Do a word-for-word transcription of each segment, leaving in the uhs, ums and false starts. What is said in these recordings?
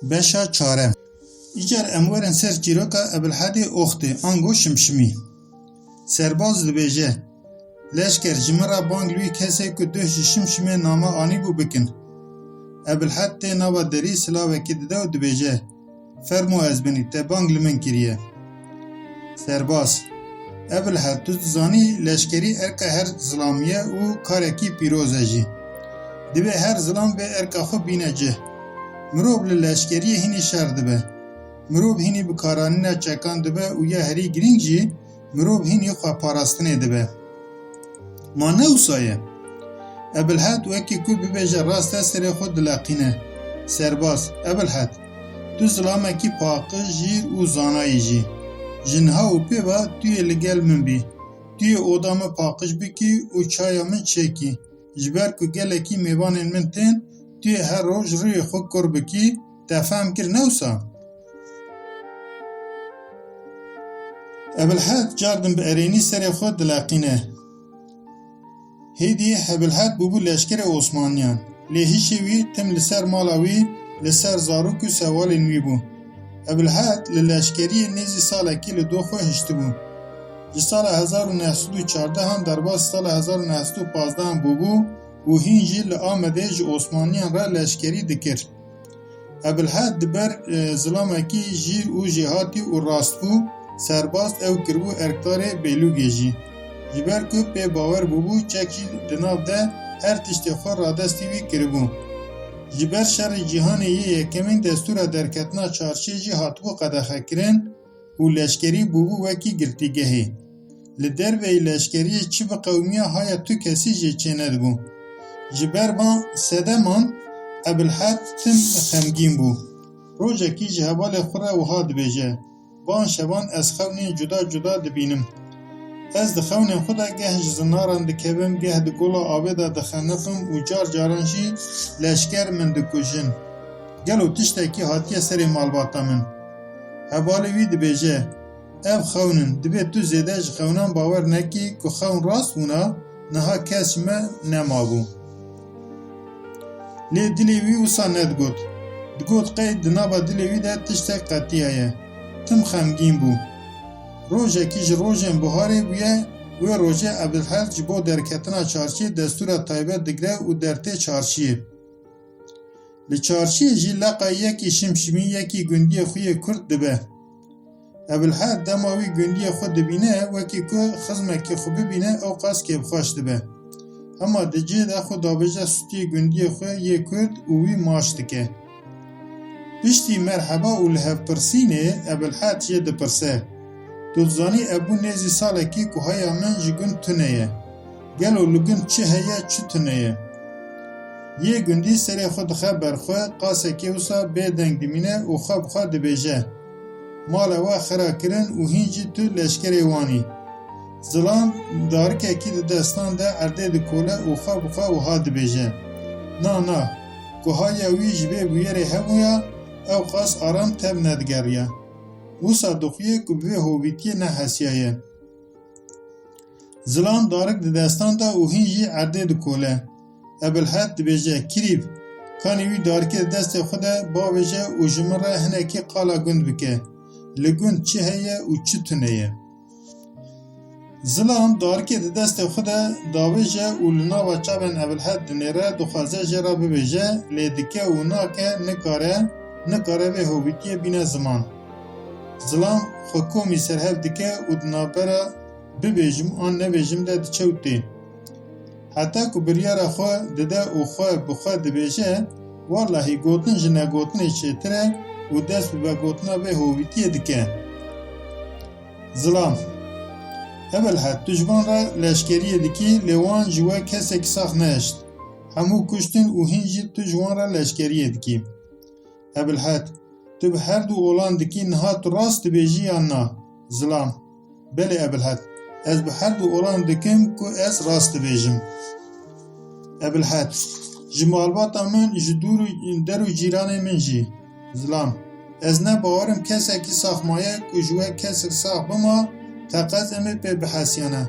Beşa çarem. Îcar em werin ser çîroka Ebilhedê Oxtê, ango Şimşimî. Serbaz dibêje, Leşker, ji min re bang li wî kesê ku duh ji Şimşimê name anîbû bikin. Ebilhed tê nava derî silavekê dide û dibêje, Fermo ez binî, te bang li min kiriye. Serbaz, Ebilhed, tu dizanî leşkerî erka her zilamî ye û karekî pîroz e jî. Divê her zilam vê erka xwe bîne cih. Mirov li leşkeriyê hînî şer dibe. Mirov hînî bi karanîna çekan dibe û ya herî girîng jî mirov hînî xweparastinê dibe. Ma ne wisa ye? Ebilhed wekî ku bibêje rast e serê xwe dileqîne. Serbaz, Ebilhed, tu zilamekî paqij, jîr û zana yî jî. Ji niha û pê ve tu yê li gel min bî. Tu yê oda min paqij bikî û çaya min çêkî. Ji ber ku gelekî mêvanên min tên, tu yê her roj rûyê xwe kur bikî, te fehm kir ne wisa? Ebilhed cardin bi erênî serê xwe dileqîne. Hêdî Ebilhed bûbû leşkerê Osmaniyan. Lê hişê wî tim li ser mala wî, li ser zarok û sewalên wî bû. Ebilhed li leşkeriyê nêzî salekî li do xwe hiştibû. Ji sala hezar û neh sed û çardehan derbas sala hezar û neh sed û pazdehan bûbû û hîn jî li Amedê ji Osmaniyan re leşkerî dikir. Ebilhed di ber, e, zilamekî jîr û jêhatî û rastbû, serbaz ew kiribû erkdarê Bêlûgê jî. Ji ber ku pê bawer bûbû çek jî di nav de her tiştê xwe radestî wî kiribû. Ji ber şerê cîhanê yê yekemîn destûra derketina çarşiyê jî hatibû qedexekirin û leşkerî bûbû wekî girtîgehê. Li derveyî leşkeriyê çi biqewimiya haya tu kesî jê çênedibû. Ji ber van sedeman Ebilhed tim xemgîn bû. Rojekî ji hevalê xwe re wiha dibêje, Van şevan ez xewnên cuda cuda dibînim. Ez di xewnên xwe de geh ji zinaran dikevim, geh di gola avê de dixeniqim û car caran jî leşker min dikujin. Gelo tiştekî hatiye serê malbata min? Hevalê wî dibêje, Ev xewn in, divê tu zêde ji xewnan bawer nekî ku xewn rast bûna, niha kes ji me nemabû. Lê dilê wî wisa nedigot. Digot qey di nava dilê wî de tiştek qetiyaye. Tim xemgîn bû. Rojekî ji rojên buharê bûye, wê rojê Ebilhed ji bo derketina çarşiyê destûra taybet digre û dertê çarşiyê. Li çarşiyê jî leqa yekî Şimşimî, yekî gundiyê xwe yê Kurd dibe. Ebilhed dema wî gundiyê xwe dibîne, wekî ku xizmekî xwe bibîne, ew qas kêfxweş dibe. Hema di cihê de xwe dabêje stûyê gundiyê xwe yê Kurd û wî maç dike. Piştî merheba û lihevpirsînê Ebilhed jê dipirse, Tu dizanî ebû nêzî salekî ku haya min ji gund tune ye. Gelo li gund çi heye, çi tune ye? Yê gundî serê xwe dixe ber xwe, qasekê wisa bêdeng dimîne û xwe bi xwe dibêje, Mala we xira kirin û hîn jî tu leşkerê wan î. Zilam darikekî di destan de erdê dikole û xwe bi xwe wiha dibêje, Na, na, ku haya wî ji vê bûyerê hebûya, ew qas aram tev nedigeriya. Wisa dixuye ku bi vê hovîtiyê nehesiyaye. Zilam darik di destan de û hîn jî erdê dikole. Ebilhed dibêje, Kirîb, kanî wî darikê di destê xwe de bavêje û ji min re hinekî qala gund bike. Li gund çi heye û çi tune ye? Zilam darikê di destê xwe de davêje û li nava çavên Ebilhed dinêre, dixwaze jê re bibêje, lê dike û nake, nikare, nikare vê hovîtiyê bîne ziman. Zilam xwe komî serhev dike û di navbera bibêjim an nebêjim de diçe û tê. Heta ku biryara xwe dide û xwe bi xwe dibêje, Wellahî gotin ji negotinê çêtir e û dest bi vegotina vê hovîtiyê dike. Zilam, Ebilhed, tu ji van re leşkeriyê dikî, lê wan ji we kesekî sax nehişt. Hemû kuştin û hîn jî tu ji wan re leşkeriyê dikî. Ebilhed, tu bi her du olan dikî, niha tu rast dibêjî yan na? Zilam, Belê Ebilhed, ez bi her du olan dikim ku ez rast dibêjim. Ebilhed, Ji malbata min, ji dûr û der û cîranê min jî. Zilam, Ez ne bawerim kesekî sax maye ku ji we kesek sax bima, teqez em ê pê bihesiyane.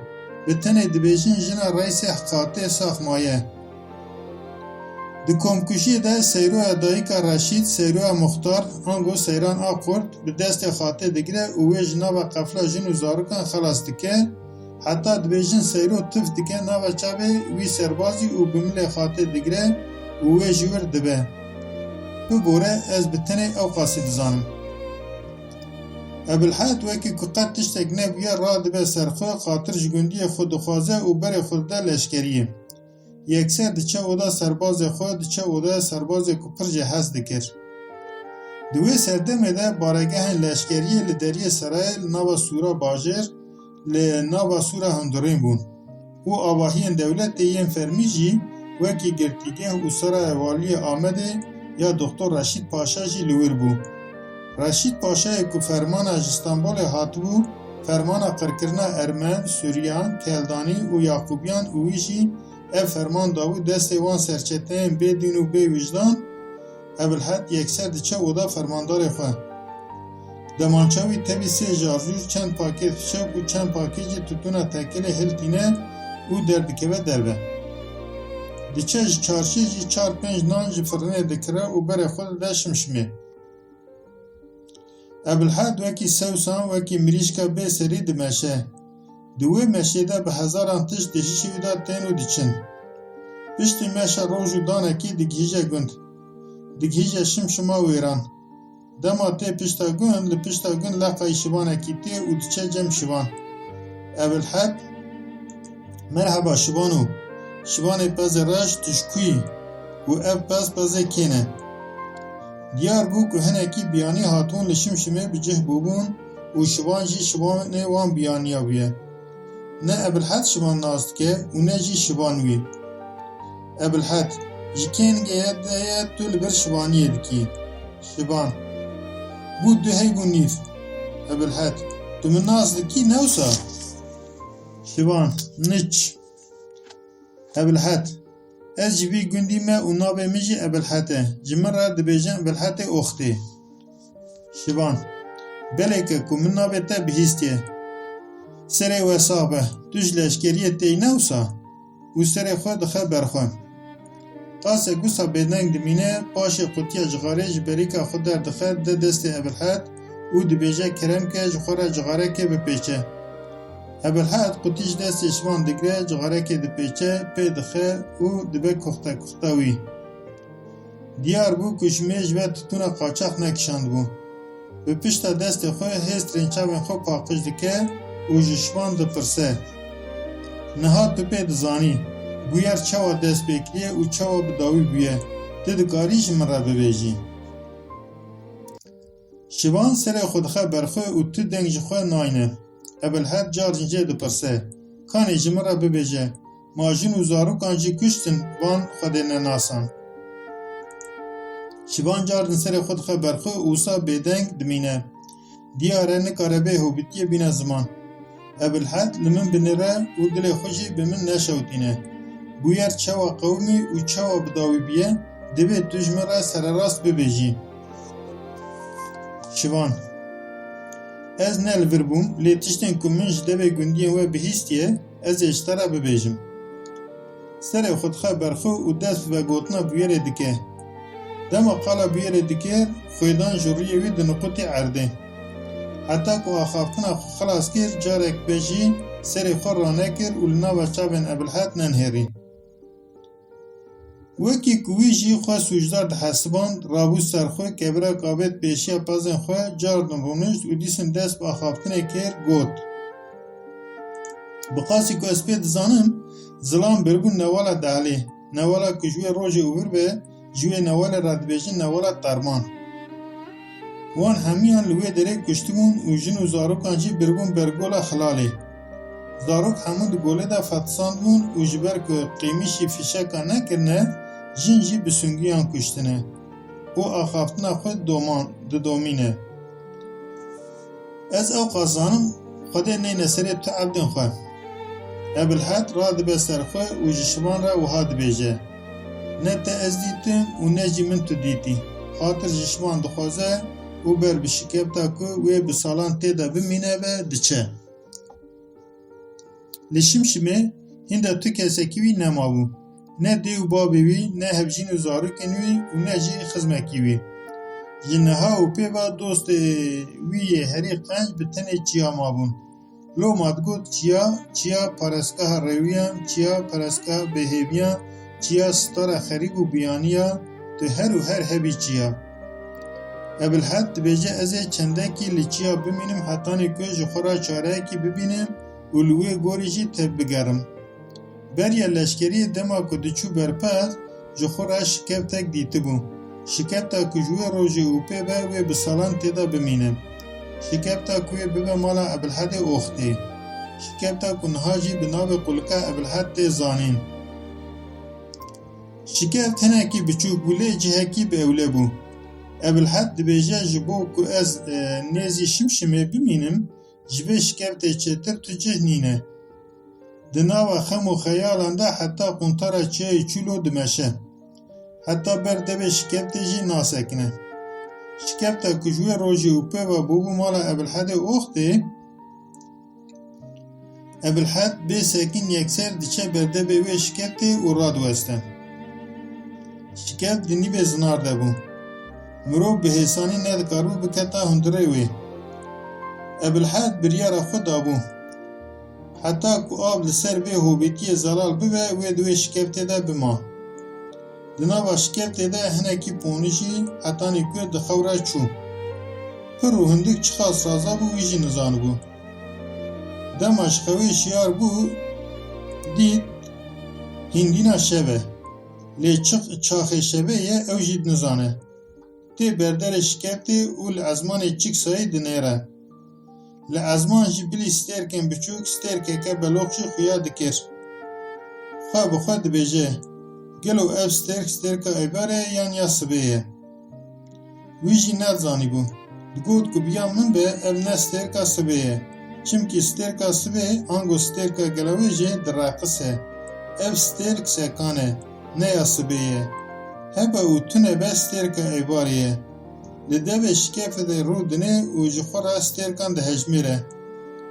Bi tenê dibêjin jina reîsê heqatê sax maye. Di komkujiyê de Seyroya dayika Reşîd, Seyroya Muxtar, ango Seyran Akurt bi destê xatê digire û wê ji nava qefla jin û zarokan xelas dike, heta dibêjin Seyro tif dike nava çavê wî serbazî û bi milê xatê digire û wê ji wir dibe. Bibore, ez bi tenê ew qasî dizanim. Ebilhed wekî ku qet tiştek nebûye, radibe ser xwe, xatir ji gundiyê xwe dixwaze û berê xwe dide leşkeriyê. Yekser diçe oda serbazê xwe, diçe odaya serbazê ku pir jê hez dikir. Di wê serdemê de baregehên leşkeriyê li deriyê serayê li nava sûra bajêr, li nava sûra hundirîn bûn û avahiyên dewletê yên fermî jî wekî girtîgeh û seraya waliyê Amedê ya Doktor Reşîd Paşa jî li wir bû. Reşîd Paşayê ku fermana ji Stenbolê hatibû, fermana qirkirina Ermen, Suryan, Keldanî û Yaqûbiyan û wî jî ev ferman dabû destê wan serçeteyên bê dîn û bê wijdan, Ebilhed yekser diçe oda fermandarê xwe. Demança wî tevî sê jarjûr, çend pakêt fişek û çend pakêt jî tutûna tekelê hiltîne û derdikeve derve. Diçe ji çarşê jî çar pênc nan ji firinê dikire û berê xwe dide şimşimê. Ebilhed wekî sewsan, wekî mirîşka bê serî dimeşe. Di wê meşê de bi hezaran tişt di hişê wî de tên û diçin. Piştî meşa roj û danekî digihîje gund. Digihîje şimşima wêran. Dema tê pişta gund, li pişta gund leqayî şivanekî tê û diçe cem şivan. Ebilhed, "Merheba şivano, şivanê pezê reş, tu ji ku yî? Û ev pez pezê kê ne?" Diyar bû ku hinekî biyanî hatibûn li şimşimê bi cih bûbûn û şivan jî şivanê wan biyaniya bûye. Ne Ebilhed şivan nas dike û ne jî şivan wî. Ebilhed, "Ji kengê ye de ye tu li vir şivaniyê dikî?" Şivan, "Bû du hey bû nîv." Ebilhed, "Tu min nas dikî ne wisa?" Şivan, "Niç." Ebilhed, "Ez ji vî gundî me û navê min jî Ebilhed e. Ji min re dibêjin Ebilhedê Oxtê." Şivan, "Belê ke ku min navê te bihîstiye. Serê we sax be, tu ji leşkeriyê têyî ne wisa?" Û serê xwe dixe ber xwe. Qasek wisa bêdeng dimîne, paşê qutiya cixarê ji berîka xwe derdixe, dide destê Ebilhed û dibêje, "Kerem ke, ji xwe re cixarekê bipêçe." Ebilhed qutî ji destê şivan digire, cixarekê dipêçe, pê dixe û dibe kuxte kuxta wî. Diyar bû ku ji mêj ve titûna qaçax nekişandibû. Bi pişta destê xwe hêstirên çavên xwe paqij dike û ji şivan dipirse, "Niha tu pê dizanî, bûyer çawa dest pê kiriye û çawa bi dawî bûye, tu dikarî ji min re bibêjî?" Şivan serê xwe dixe ber xwe û tu deng ji xwe nayne. Ebilhed car din jê dipirse, "Kanê ji min re bibêje, ma jin û zarokan jî kuştin van Xwedê nenasan?" Şivan car din serê xwe dixe ber xwe û wisa bêdeng dimîne. Diyar e nikare bê hobitiyê bîne ziman. Ebilhed li min binêre û dilê xwe jî bi min neşewitîne. Bûyer çawa qewimî û çawa bi dawî bûye, divê tu ji min re sererast bibêjî. Şivan, "Ez ne li vir bûm, lê tiştên ku min ji devê gundiyên we bihîstiye, ez ê ji te re bibêjim." Serê xwe dixe ber xwe û dest bi vegotina bûyerê dike. Dema qala bûyerê dike, xwêdan ji rûyê wî diniqutî erdê. Heta ku axaftina xwe xilas kir, carek be jî serê xwe ranekir û li nava çavên Ebilhed nenihêrî. Wekî ku wî jî xwe sûcdar dihesiband, rabû ser xwe, kevirek avêt pêşiya pezên xwe, car din rûnişt û dîsin dest bi axaftinê kir, got, "Bi qasî ku ez pê dizanim, zilam biribûn newala Dehlê, newala ku ji wê rojê û vir ve, ji wê newalê re dibêjin newala Terman. Wan hemiyan li wê derê kuştibûn û jin û zarokan jî biribûn ber gola Hilalê. Zarok hemû di golê de fetisandibûn û ji ber ku qîmişî fîşeka nekirine, jin jî bi sungiyan kuştine û axaftina xwe doman, didomîne. Ez ewqas zanim, Xwedê neyne serê tu evdên xwe." Ebilhed radibe ser xwe û ji şivan re wiha dibêje, "Ne te ez dîtim û ne jî min tu dîtî." Xatir ji şivan dixwaze û ber bi şikefta ku wê bi salan tê de bimîne ve diçe. Li Şimşimê hînda tu kesekî wî nemabû. Ne dê û bavê wî, ne hevjîn û zarokên wî û ne jî xizmekî wî. Ji niha û pê ve dostê wî yê herî qenc bi tenê çiya mabûn. Loma digot, çiya, çiya parestgeha rêwiyan, çiya parestgeha bêhêviyan, çiya stara xerîb û biyaniya, tu her û her hebî çiya. Ebilhed dibêje, ez ê çendekî li çiya bimînim hetanî ku ji xwe re çareyekî bibînim û li wê gorî jî tevbigerim. Beriya leşkeriyê dema ku diçû berpez, ji xwe re şikeftek dîtibû. Şikefta ku ji wê rojê û pê ve wê bi salan tê de bimîne. Şikefta ku wê bibe mala Ebilhedê Oxtê. Şikefta ku niha jî bi navê qulika Ebilhed tê zanîn. Şikeft hinekî biçûk bû, lê cihekî bi ewle bû. Ebilhed dibêje, ji bo ku ez, e, nêzî Şimşimê bimînim, ji vê şikeftê çêtir tu cih nîne. Di nava xem û xeyalan de heta quntara çiyayê Çûlo dimeşe. Heta ber devê şikeftê jî nasekine. Şikefta ku ji wê rojê û pê ve bûbû mala Ebilhedê Oxtê, Ebilhed bê sekin yekser diçe ber devê wê şikeftê û radiweste. Şikeft di nîvê zinar de bû. Mirov bi hêsanî nedikaribû biketa hundirê wê. Ebilhed biryara xwe dabû. Heta ku av li ser vê hovîtiyê zelal bibe, wê di wê şikeftê de bima. Di nava şikeftê de hinekî ponijî hetanî ku di xew re çû. Pir û hindik çiqas raza bû, wî jî nizanibû. Dema ji xewê şiyar bû, dît hîndîna şev e. Lê çi çaxê şevê ye, ew jî dinizane. Tê berderê şikeftê û li ezmanê çiksayî dinêre. Li ezman jî bilî stêrkên biçûk, stêrkeke beloq jî xuya dikir. Xwe bi xwe dibêje, gelo ev stêrk stêrka êvarê ye yan ya sibê ye? Wî jî nedizanîbû. Digot ku bi ya min be, ev ne stêrka sibê ye. Çimkî stêrka sibê ango stêrka gelewêjê direqise. Ev stêrk sekan e, ne ya sibê ye. Hebe û tune be stêrka êvarê ye. Li devê şikeftê de rû dinê û ji xwe re stêrkan dihejmêre.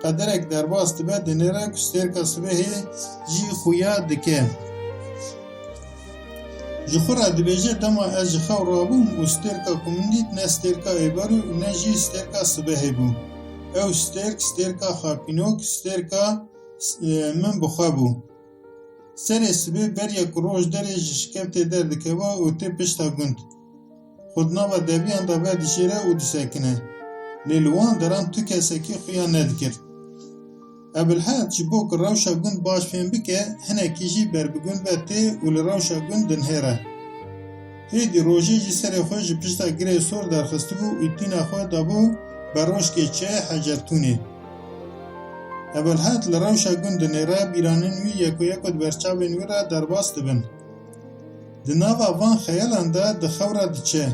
Qederek derbas dibe, dinêre ku stêrka sibehê jî xuya dike. Ji xwe re dibêje, dema ez ji xew rabûm û stêrka ku min dît ne stêrka êvarê û ne jî stêrka sibehê bû. Ew stêrk, stêrka xapînok, stêrka, e, min bi xwe bû. Serê sibê beriya ku roj derê ji şikeftê derdikeva û tê pişta gund. Xwe di nava deviyan de vedijêre û disekine. Lê li wan deran tu kesekî xuya nedikir. Ebilhed ji bo ku rewşa gund baş fêm bike, hinekî jî ber bi gund ve tê û li rewşa gund dinihêre. Hêdî rojê jî serê xwe ji pişta girê sor derxistibû û tîna xwe dabû berojkê çiyayê Hecertûnê. Ebilhed li rewşa gund dinêre, bîranên wî yeko yeko di berçavên wî re derbas dibin. Di nava van xeyalan de di xew re diçe.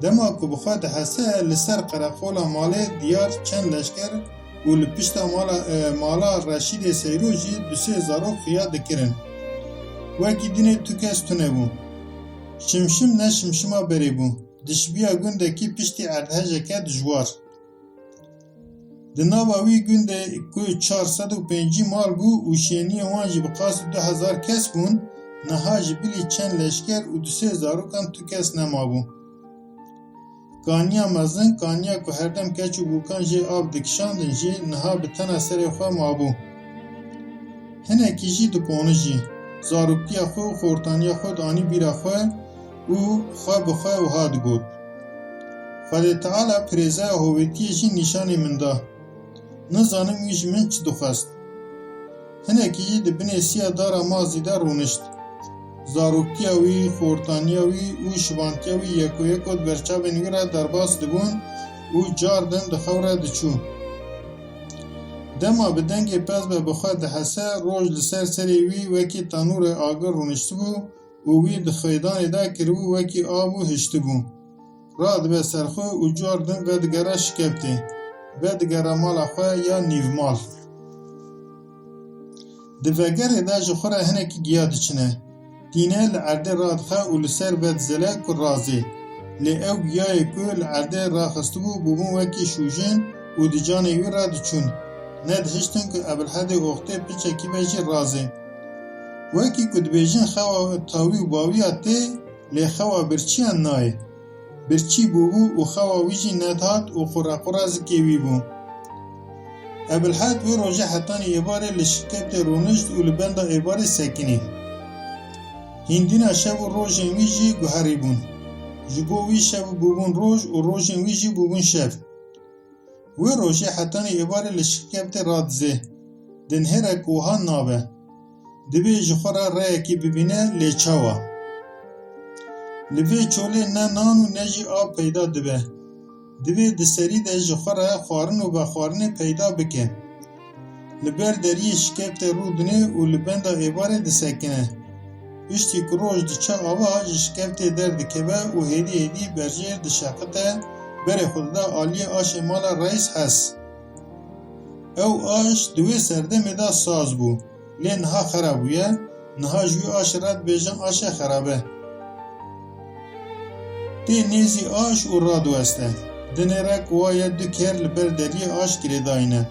Dema ku bi xwe dihese, li ser qereqola malê diyar çend leşker û li pişta mala, e, mala Reşîdê Seyro jî du sê zarok xuya dikirin. Wekî dinê tu kes tune bû. Şimşim ne şimşima berê bû. Dişibiya gundekî piştî erdhejeke dijwar. Di nava wî gundê ku çar sed û pêncî mal bû û şêniyê wan jî bi qasî du hezar kes bûn, niha ji bilî çend leşker û du sê zarokan tu kes nemabû. Kaniya mezin, kaniya ku herdem keç û bûkan jê av dikişandin jî niha bi tena serê xwe mabû. Hinekî jî diponijî, zaroktiya xwe û xortaniya xwe dianî bîra xwe û xwe bi xwe wiha digot, Xwedê Teala pirêzeya hovêtiyê jî nîşanê min da. Nizanim wî ji min çi dixwest. Hinekî jî di binê siya dara mazî de rûnişt. Zaroktiya wî, xortaniya wî û şivantiya wî yeko yeko di berçavên wî re derbas dibûn û cardin di xew re diçû. Dema bi dengê pez ve bi xwe dihese, roj li ser serê wî wekî tenûrê agir rûniştibû û wî di xêdanê de kiribû wekî av û hiştibû. Radibe ser xwe û cardin vedigere şikeftê. Vedigere mala xwe ya nîvmal. Di vegerê de ji xwe re hinekî giya diçine. Tîne li erdê radixe û li ser vedizele ku razê. Lê ew giyayê ku li erdê raxistibû, bûbûn wekî şûjin û di canê wî re diçûn. Nedihiştin ku Ebilhedê Oxtê piçekî ve jî razê. Wekî ku dibêjin xewa tawî û bawiya tê, lê xewa birçiyan nayê. Birçî bûbû û xewa wî jî nedihat û qurequra zikê wî bû. Ebilhed wê rojê hetanî êvarê li şikeftê rûnişt û li benda êvarê sekinî. Hîndîna şev û rojên wî jî guherî bûn. Ji bo wî şev bûbûn roj û rojên wî jî bûbûn şev. Wê rojê hetanî êvarê li şikeftê radizê. Dinhêre ku wiha nabe. Divê ji xwe re reyekê bibîne, lê çawa? Li vê çolê ne nan û ne jî av peyda dibe. Divê di serî de ji xwe re xwarin û vexwarinê peyda bike. Li ber deriyê şikeftê rûdine û li benda êvarê disekine. Piştî ku roj diçe ava, ji şikeftê derdikeve û hêdî hêdî berjêr dişeqite, berê xwe dida aliyê aşê mala Reis Hes. Ew aş di wê serdemê de saz bû, lê niha xera bûye, niha ji wî aşê re dibêjin aşê xerabe. Tê nêzî aş û radiweste. Dinêre ku waye du ker li ber deriyê aş girêdayî ne.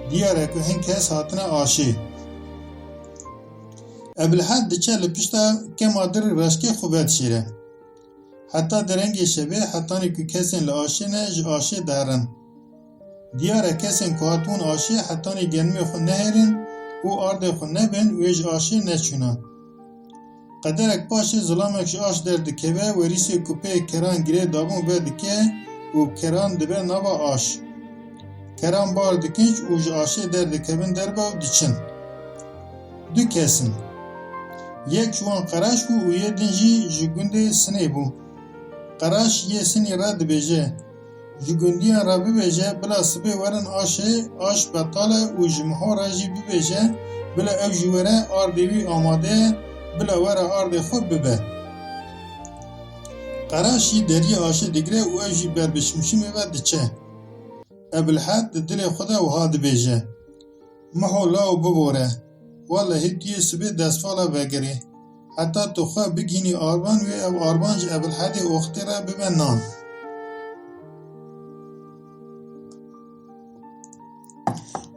Diyar e ku hin kes hatine aşê. Ebilhed diçe li pişta kema dirî reşkê xwe vedişêre. Heta derengê şevê, hetanî ku kesên li aşê ne, ji aşê diherin. Diyar e kesên ku hatibûn aşê hetanî genimê xwe nehêrin û ardê xwe nebin, wê ji aşê neçûna. Qederek paşê zilamek ji aş derdikeve, werîsê ku pê keran girê dabûn vedike û keran dibe nava aş. Keran bar dikin û ji aşê derdikevin derve û diçin. Du kes in. Yek ji wan Qereş bû û yê din jî ji gundê Sinê bû. Qereş yê Sinî re dibêje, ji gundiyan re bibêje, bila sibê werin aşê, aş betal e û ji Miho re jî bibêje, bila ew jî were, ardê wî amade ye, bila were ardê xwe bibe. Qereş jî deriyê aşê digire û ew jî ber bi şimşimê ve diçe. Ebilhed di dilê xwe de wiha dibêje, Miho law bibore, wellehî tu yê sibê destvala vegirî. Heta tu xwe bigihînî arvan wê ev arvan ji Ebilhedê oxtê re bibe nan.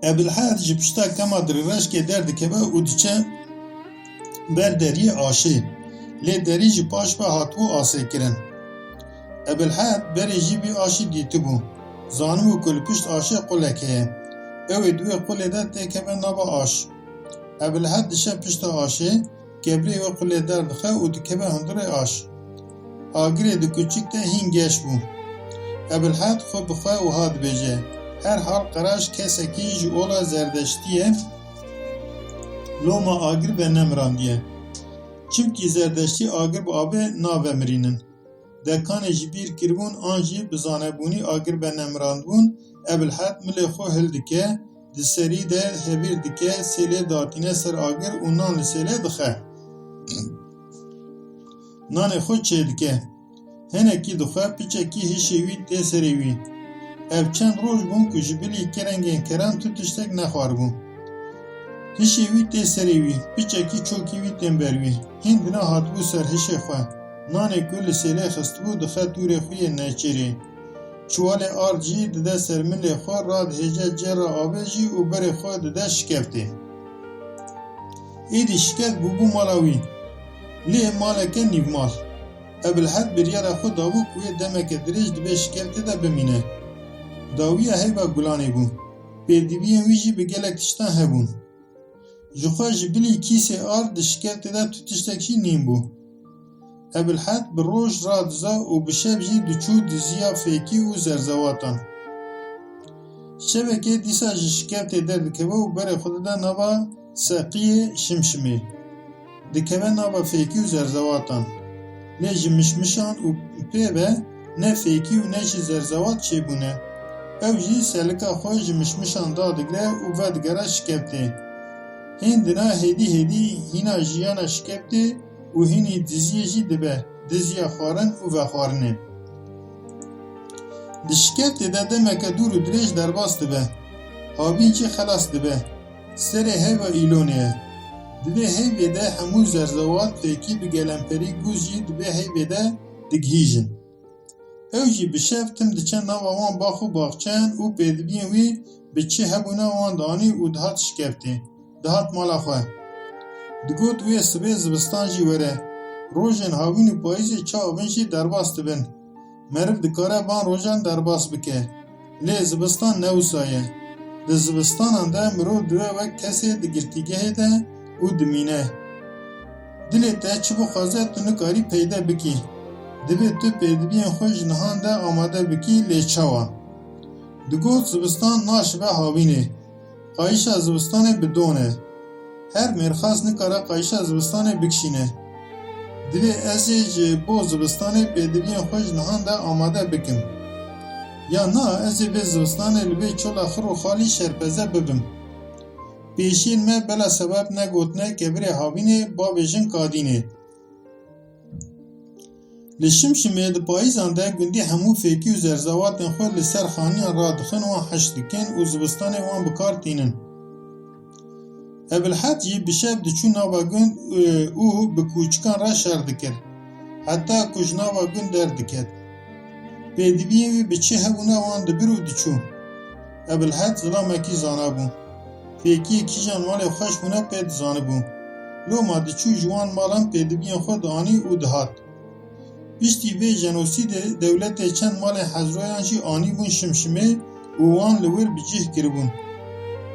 Ebilhed ji pişta kema dirêveşkê derdikeve û diçe ber deriyê aşê. Lê derî ji paş ve hatibû asê kirin. Ebilhed berê jî vî aşî dîtibû. Zanibû ku li pişt aşê qulek heye. Ew ê di wê qulê de têkeve nava aş. Ebilhed dişe pişta aşê, kebrê wê qulê derdixe û dikeve hundirê aş. Agirê di kuçik de hîn geş bû. Ebilhed xwe bi xwe wiha dibêje, Herhal Qeraş kesekî ji ola Zerdeştî ye, loma agir venemirandiye. Çimkî Zerdeştî agir bi avê navemirînin. Dekanê ji bîr kiribûn an jî bi zanebûnî agir venemirandibûn, Ebilhed milê xwe hildike, di serî de hevîr dike, sêlê datîne ser agir û nan li sêlê dixe. Nanê xwe çêdike. Hinekî dixwe, piçekî hişê wî tê serê wî. Ev çend roj bûn ku ji bilî kerengên keran tu tiştek nexwaribû. Hişê wî tê serê wî, piçekî çokî wî tên ber wî. Hîn dina hatibû ser hişê xwe. Nanê ku li sêlê xistibû dixe tûrê xwe yê nêçîrê. Çiwalê ard jî dide ser milê xwe, radihêje cêra avê jî û berê xwe dide şikeftê. Êdî şikeft bûbû mala wî. Lê maleke nîvmal. Ebilhed biryara xwe dabû ku wê demeke dirêj di vê şikeftê de bimîne. Dawiya heyva gulanê bû. Pêdiviyên wî jî bi gelek tiştan hebûn. Ji xwe ji bilî kîsê ard di şikeftê de tu tiştek jî nîn bû. Ebilhed bi roj radiza û bi şev jî diçû diziya fêkî û zerzewatan. Şevekê dîsa ji şikeftê derdikeve û berê xwe dide nava seqiyê şimşimê. Dikeve nava fêkî û zerzewatan. Lê ji mişmişan û pê ve ne fêkî û ne jî zerzewat çêbûne. Ew jî selika xwe ji mişmişan dadigre û vedigere şikeftê. Hîn dina hêdî hêdî hîna jiyana şikeftê û hînî diziyê jî dibe, diziya xwarin û vexwarinê. Di şikeftê de demeke dûr û dirêj derbas dibe. Havîn jî xelas dibe. Serê heyva îlonê ye. Di vê heyvê de hemû zerzewat fêkî bi gelemperî guz jî di vê heyvê de digihîjin. Ew jî bi şev tim diçe nava wan bax û baxçeyan û pêdiviyên wî bi çi hebûna wan dianî û dihat şikeftê. Dihat mala xwe. Digot wê sibê zibistan jî were. Rojên hawîn û payîzê çawa bin jî derbas dibin. Meriv dikare van rojan derbas bike. Lê zibistan ne wisa ye. Di zibistanan de mirov dibe wek kesê di girtîgehê de û dimîne. Dilê te çi bixwaze tu nikarî peyde bikî. Divê tu pêdiviyên xwe ji nihan de amade bikî, lê çawa? Digot zibistan naşibe hawînê. Qayîşa zibistanê bi don e. Her mêrxas nikare qayîşa zibistanê bikişîne. Divê ez ê ji bo zibistanê pêdiviyên xwe ji nihan de amade bikim. Ya na ez ê vê zibistanê li vê çola xir û xalî şerpeze bibim. Pêşiyên me bela sebeb negotine kevirê havînê bavêjin kadînê. Li Şimşimê di payîzan de gundî hemû fêkî û zerzewatên xwe li ser xaniyan radixin, wan heş dikin û zibistanê wan bi kar tînin. Ebilhed jî bi şev diçû nava gund, e, û bi kûçikan re şer dikir. Heta ku ji nava gund derdiket. Pêdiviyên wî bi çi hebûna wan dibir û diçû. Ebilhed zilamekî zana bû. Fêkiyê kîjan malê xweş bûne pê dizanibû. Loma diçû ji wan malan pêdiviyên xwe dianî û dihat. Piştî vê jenosîdê dewletê çend malên Hezroyan jî anîbûn Şimşimê û wan li wir bi cih kiribûn.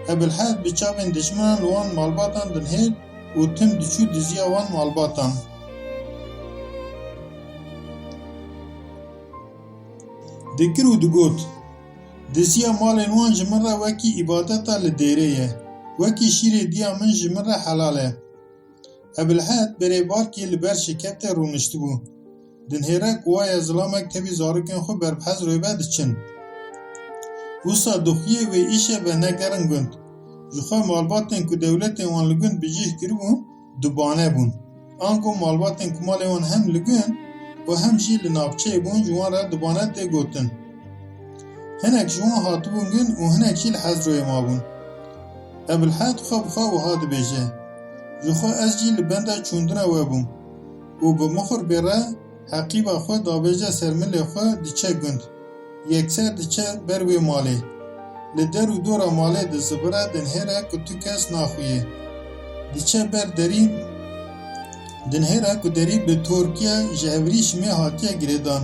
Ebilhed bi çavên dijminan li wan malbatan dinhêl û tim diçû diziya wan malbatan dikir û digot, Diziya malên wan ji min re wekî îbadeta li dêrê ye, wekî şîrê diya min ji min re helal e. Ebilhed berê barkê li ber şikeftê rûniştibû. Dinhêre ku waye zilamek tevî zarokên xwe ber bi Hezroyê ve diçin. Wisa dixuyê wê îşe venegerin gund. Ji xwe malbatên ku dewletên wan li gund bi cih kiribûn, dubane bûn. Ango malbatên ku malê wan hem li gund û hem jî li navçeyê bûn, ji wan re dubane tê gotin. Hinek ji wan hatibûn gund û hinek jî li Hezroyê mabûn. Ebilhed xwe bi xwe wiha dibêje, Ji xwe ez jî li benda çûndina we bûm û bi mixurbê re heqîba xwe dabêje ser milê xwe, diçe gund. Yekser diçe ber wê malê. Li der û dora malê dizivire, dinhêre ku tu kes naxuye. Diçe ber derî, dinhêre ku derî bi torkiya ji hevrîşimê hatiye girêdan.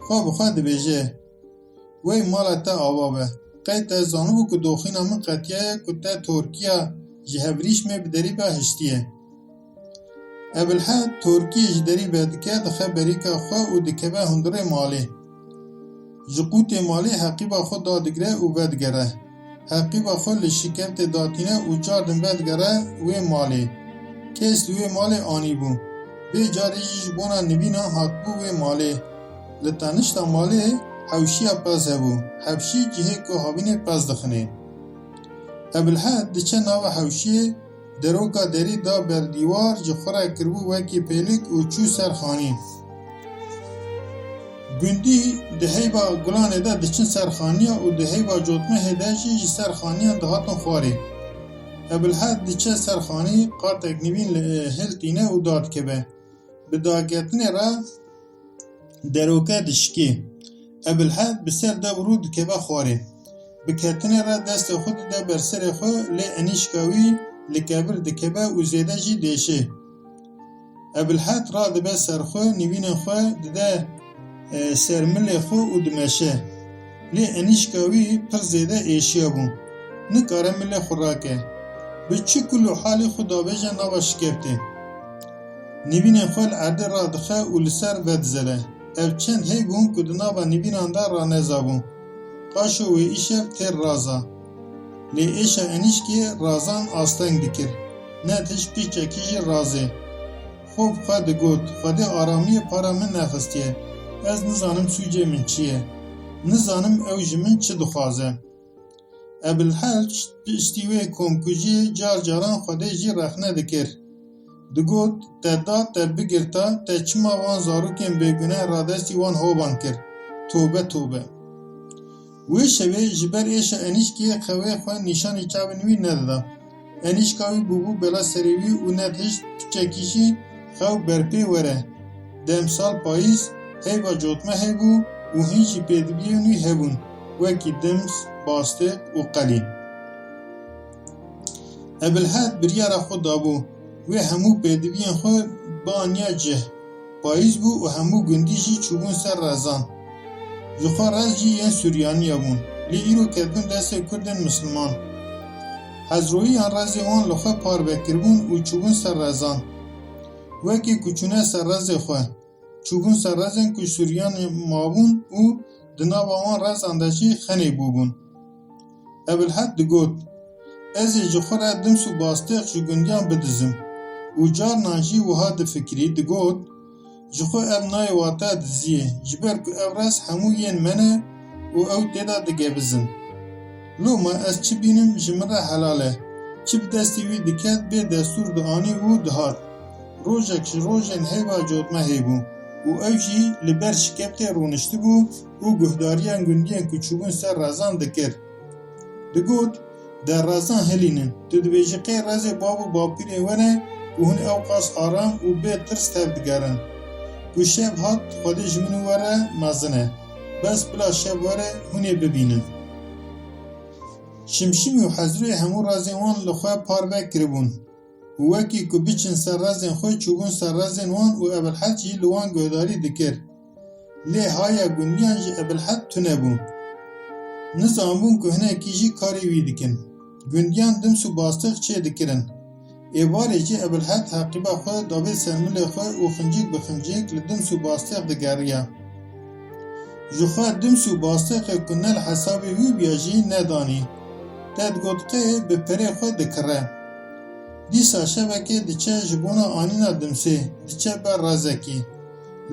Xwe bi xwe dibêje, Wey mala te ava be. Qey te zanibû ku doxîna min qetiyaye ku te torkiya ji hevrîşmê bi derî ve hiştiye. Ebilhed torkiyê ji derî vedike, dixe berîka xwe û dikeve hundirê malê. Ji qûtê malê heqîba xwe dadigire û vedigere. Heqîba xwe li şikeftê datîne û cardin vedigere wê malê. Kes li wê malê anîbû. Vê carê jî ji bona nivînan hatibû wê malê. Li tenişta malê hewşiya pez hebû. Hewşî cihê ku havînê pez dixinê. Ebilhed diçe nava hewşiyê, deroka derî da ber dîwar, ji xwe re kiribû wekî pêlik û çû ser xanî. Gundî di heyva gulanê de diçin ser xaniya û di heyva cotmehê de jî ji ser xaniyan dihatin xwarê. Ebilhed diçe ser xanî, qatek nivîn li, hiltîne û dadikeve. Bi daketinê re deroke dişikê. Ebilhed bi ser dev rû dikeve xwarê. Bi ketinê re destê xwe dide ber serê xwe, lê enîşka wî li kevir dikeve û zêde jî dêşê. Ebilhed radibe ser xwe, nivînên xwe dide, e, ser milê xwe û dimeşe. Lê enîşka wî pir zêde êşiya bû. Nikare milê xwe rake. Bi çi kul û halî xwe dabêje nava şikeftê. Nivînên xwe li erdê radixe û li ser vedizere. Ev çend hey bûn ku di nava nivînan de ranezabûn. Qaşo wê îşev têr raza. Lê êşa enîşkê razan asteng dikir. Ne tişt piçekî jî razê. Xwe bi xwe digot, Xwedê aramiyê para min nexistiye. Ez nizanim sûcê min çi ye. Nizanim ew ji min çi dixwaze. Ebilhed piştî wê komkujiyê car caran Xwedê jî rexne dikir. Digot, Te da, te bigirta, te çima wan zarokên bêgune radestî wan hoban kir? Tobe, tobe. Wê şevê ji ber êşa enîşkê xewê xwe nîşanî çavên wî nedida. Enîşka wî bûbû bela serê wî û ne tişt piçekî jî xew berpê were. Demsal payîz, heyva cotmehê bû û hîn jî pêdiviyên wî hebûn, wekî dims, bastêq û qelî. Ebilhed biryara xwe dabû, Wê hemû pêdiviyên xwe bianiya cih. Payîz bû û hemû gundî jî çûbûn ser rezan. Ji xwe rez jî yên Suryaniya bûn. Lê îro ketibûn destê Kurdên Misliman. Hezroyiyan rezê wan li xwe parve kiribûn û çûbûn ser rezan. Wekî ku çûne ser rezê xwe, çûbûn ser rezên ku Suryanê mabûn û di nava wan rezan de jî xenê bûbûn. Ebilhed digot, Ez ê ji xwe re dims û bastêx ji gundiyan bidizim û carnan jî wiha difikirî, digot, Ji xwe ev nayê wate diziyê, ji ber ku ev rez hemû yên me ne û ew tê de digevizin. Loma ez çi bînim ji min re helal e. Çi bi destê wî diket bê destûr dianî û dihat. Rojek ji rojên heyva cotmehê bû û ew jî li ber şikeptê rûniştibû û guhdariyên gundiyên ku çûbûn ser rezan dikir. Digot, De rezan hilînin, tu dibêjî qey rezê bav û bapîrên we ne ku hûn ew qas aram û bê tirs tev digerin. Ku şev hat, Xwedê ji min û we re mezin e. Bes bila şev were, hûn ê bibînin. Şimşîmî û Hezroyê hemû rezên wan li xwe parve kiribûn û wekî ku biçin ser rezên xwe, çûbûn ser rezên wan û Ebilhed jî li wan guhdarî dikir. Lê haya gundiyan ji Ebilhed tune bû. Nizanbûn ku hinekî jî karê wî dikin. Gundiyan dims û bastêx çê dikirin. Êvarê jî Ebilhed heqîba xwe dabê ser milê xwe û xincik bi xincik li dims û bastêx digeriya. Ji xwe dims û bastêxê ku ne li hesabê wî bûya jî nedanî. Te digot qê bi perê xwe dikire. Dîsa şevekê diçe ji bona anîna dimsê, diçe ber rezekî.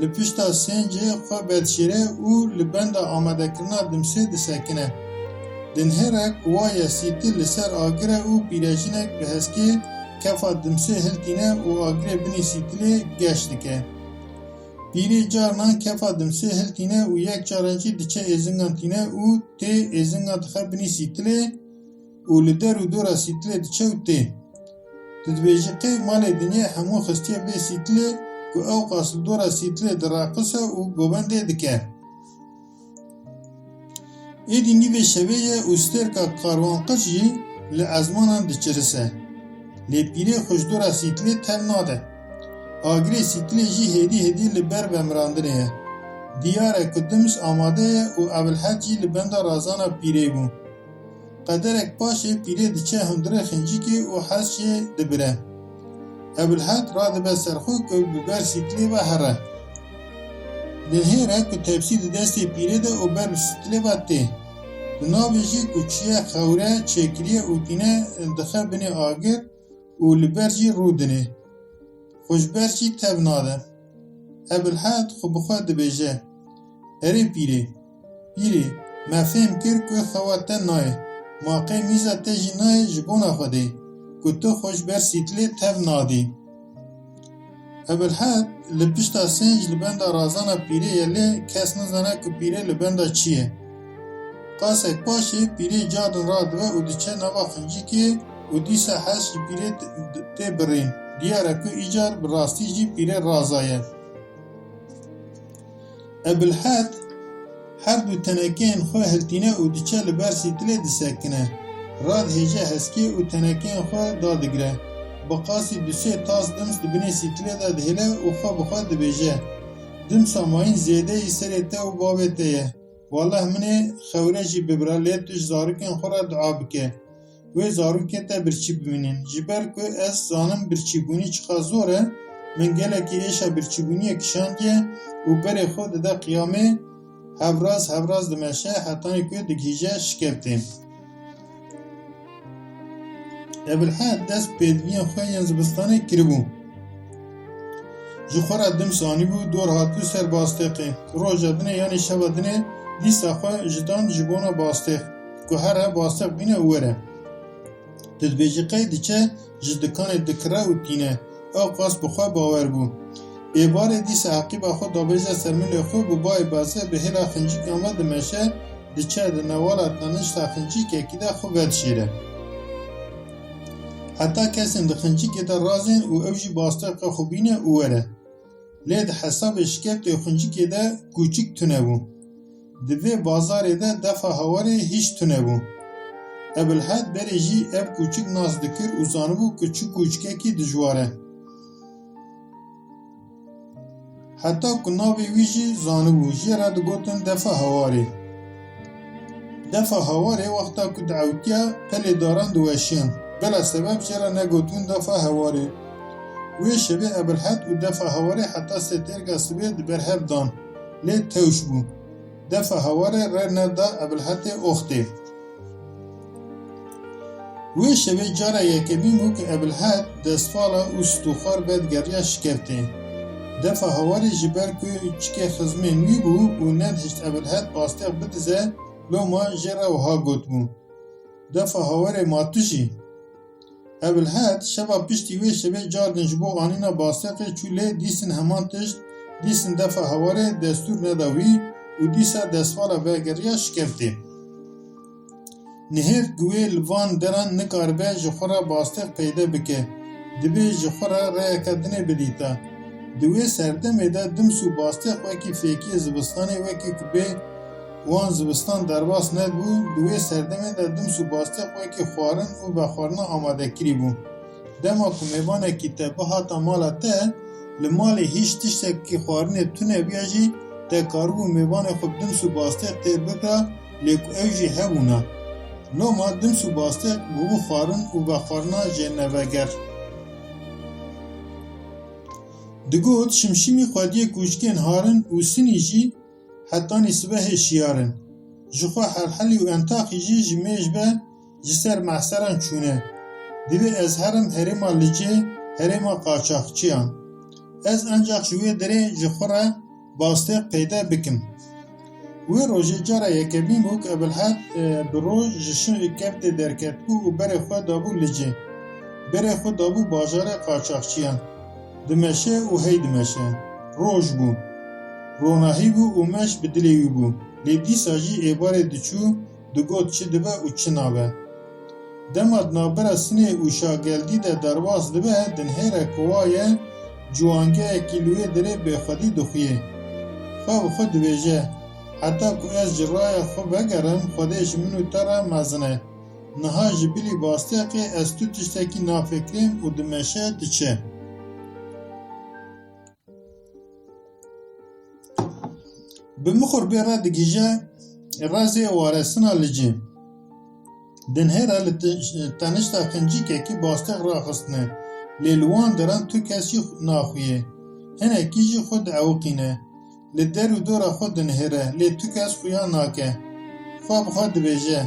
Li pişta sêncê xwe vedişêre û li benda amadekirina dimsê disekine. Dinhêrek waye sîtil li ser agir e û pîrejînek bi heskê kefa dimsê hiltîne û agirê binî sîtilê geş dike. Pîrê carnan kefa dimsê hiltîne û yek caran jî diçe êzingan tîne û tê êzingan dixe binî sîtilê û li der û dora sîtilê diçe û tê. Tu dibêjî qey malê dinyê hemû xistiye bê sîtilê ku ew qas li dora sîtilê direqise û govendê dike. Êdî nîvê şevê ye û stêrka karwanqir jî li ezmanan diçirise. Lê pîrê xwe ji dora sîtilê tev nade. Agirê sîtilê jî hêdî hêdî li ber vemirandinê ye. Diyar e ku dims amade ye û Ebilhed jî li benda razana pîrê bû. Qederek paşê pîrê diçe hundirê xincikê û hez jê dibire. Ebilhed radibe ser xwe ku bi ber sîtilê ve here. Dinhêre ku tepsî di destê pîrê de û ber bi sîtilê ve tê. Di navê jî ku çiye xewre çêkiriye û tîne dixe binê agir û li ber jî rûdinê. Xwe ji ber jî tev nade. Ebilhed xwe bi xwe dibêje, Erê pîrê, pîrê, me fêm kir ku xewa te nayê. Ma qey mîza te jî nayê ji bona Xwedê, ku tu xwe ji ber sîtilê tev nadî. Ebilhed li pişta sênc li benda razana pîrê ye, lê kes nizane ku pîrê li benda çi ye. Qasek paşê pîrê carin radibe û diçe nava xincikê û dîsa hez ji pîrê tê birîn. Diyar e ku îcar bi rastî jî pîrê razaye. Ebilhed her du tenekeyên xwe hiltîne û diçe li ber sîtilê disekine. Radihêje heskê û tenekeyên xwe dadigire. Bi qasî du sê tas dims di binê sîtilê de dihêle û xwe bi xwe dibêje, Dimsa mayîn zêdeyî serê te û bavê te ye. Waleh min ê xewre jî bibira, lê tu ji zarokên xwe re dua bike. Wê zarokên te birçî bimînin. Ji ber ku ez zanim birçîbûnî çiqas zor e, min gelekî êşa birçîbûniyê kişandiye û berê xwe dide qiyamê, hevraz hevraz dimeşe hetanî ku digihîje şikeptê. Ebilhed dest pêdiviyên xwe yên zivistanê kiribû. Ji xwe re dims anîbû, dor hatibû ser bastêqê. Roja dinê yanî şeva dinê dîsa xwe ji dan ji bona bastêq, ku here bastêq bîne û were. Tu dibêjî qey diçe ji dikanê dikire û tîne. Ew qas bi xwe bawer bû. Êvarê dîsa heqîba xwe dabêje ser milê xwe, bi bayê baze bi hêla xincikê me dimeşe, diçe di newala tenişta xincikekî de xwe vedişêre. Heta kesên di xincikê de razên û ew jî bastêqa xwe bîne û were. Lê di hesabê şikeptê xincikê de kûçik tune bû. Di vê bazarê de defa hawarê hîç tune bû. Ebilhed berê jî ev kûçik nas dikir û zanibû ku çi kûçikekî dijwar e. Heta ku navê wî jî zanibû, jê re digotin Defa Hewarê. Defa Hewarê wexta ku diewtiya, pelê daran diweşiyan. Bila sebeb jê re negotibûn Defa Hewarê. Wê şevê Ebilhed û Defa Hewarê heta sê têrga sibê di ber hev dan. Lê tewş bû. Defa Hewarê rê neda Ebilhedê oxtê. Wê şevê cara yekemîn bû ku Ebilhed destvala û stûxwar vedigeriya şikeftê. Defa Hewarê ji ber ku çikê xizmên wî bû û nedihişt Ebilhed Bastêx bidize, loma jê re wiha gotibû, Defa Hewarê, ma tu jî? Ebilhed şeva piştî wê şevê car din ji bo anîna Bastêqê çû, lê dîsin heman tişt, dîsin Defa Hewarê destûr neda wî û dîsa destvala vegeriya şikeftê. Nihêrt ku wê li van deran nikaribe ji xwe re Bastêq peyde bike, dibê ji xwe re rêyeke dinê bidîta. Di wê serdemê de Dims û Bastêq wekî fêkiyê zivistanê, wekî ku bê wan zivistan derbas nedibû, di wê serdemê de Dims û Bastêq wekî xwarin û vexwarina amade kirî bû. Dema ku mêvanekî te bihata mala te, li malê hîç tiştekî xwarinê tune biya jî, te karibû mêvanê xwe bi Dims û Bastêq têr bikira, lê ku ew jî hebûna. Loma Dims û Bastêq bûbû xwarin û vexwarina jêneveger. Digot, şimşîmî xwediyê kûçikên harin û sinî jî hetanî sibehê şiyar in. Ji xwe helhelî û entaxî jî ji mêj ve ji ser mehseran çûne. Divê ez herim herêma Licê, herêma qaçaxçiyan. Ez encax ji wê derê ji xwe re Bastêq peyde bikim. Wê rojê cara yekemîn bû ku Ebilhed, e, bi roj ji şikeftê derketibû û berê xwe dabû Licê. Berê xwe dabû bajarê qaçaxçiyan. Dimeşe û hey dimeşe. Roj bû. Ronahî bû û meş bi dilê wî bû. Lê dîsa jî êvarê diçû, digot çi dibe û çi nabe. Dema di navbera sinê û şageldî de derbas dibe, dinihêre ku wa ye, ciwangeyekî li wê derê bêxwedî dixuyê. Xwe bi xwe dibêje, heta ku ez ji raya xwe vegerim, Xwedê ji min û te re mezin e. Niha ji bilî Bastêqê ez tu tiştekî nafikirîm û dimeşe diçe. Bi mixurbê re digihîje rezê waresina Licê. Dinihêre li ti-, tenişta qincîkekî Bastêq raxistine, lê li wan deran tu kes jî naxuye. Hinekî jî xwe diewiqîne. Li der û dora xwe dinihêre, lê tu kes xuya nake. Xwe bi xwe dibêje,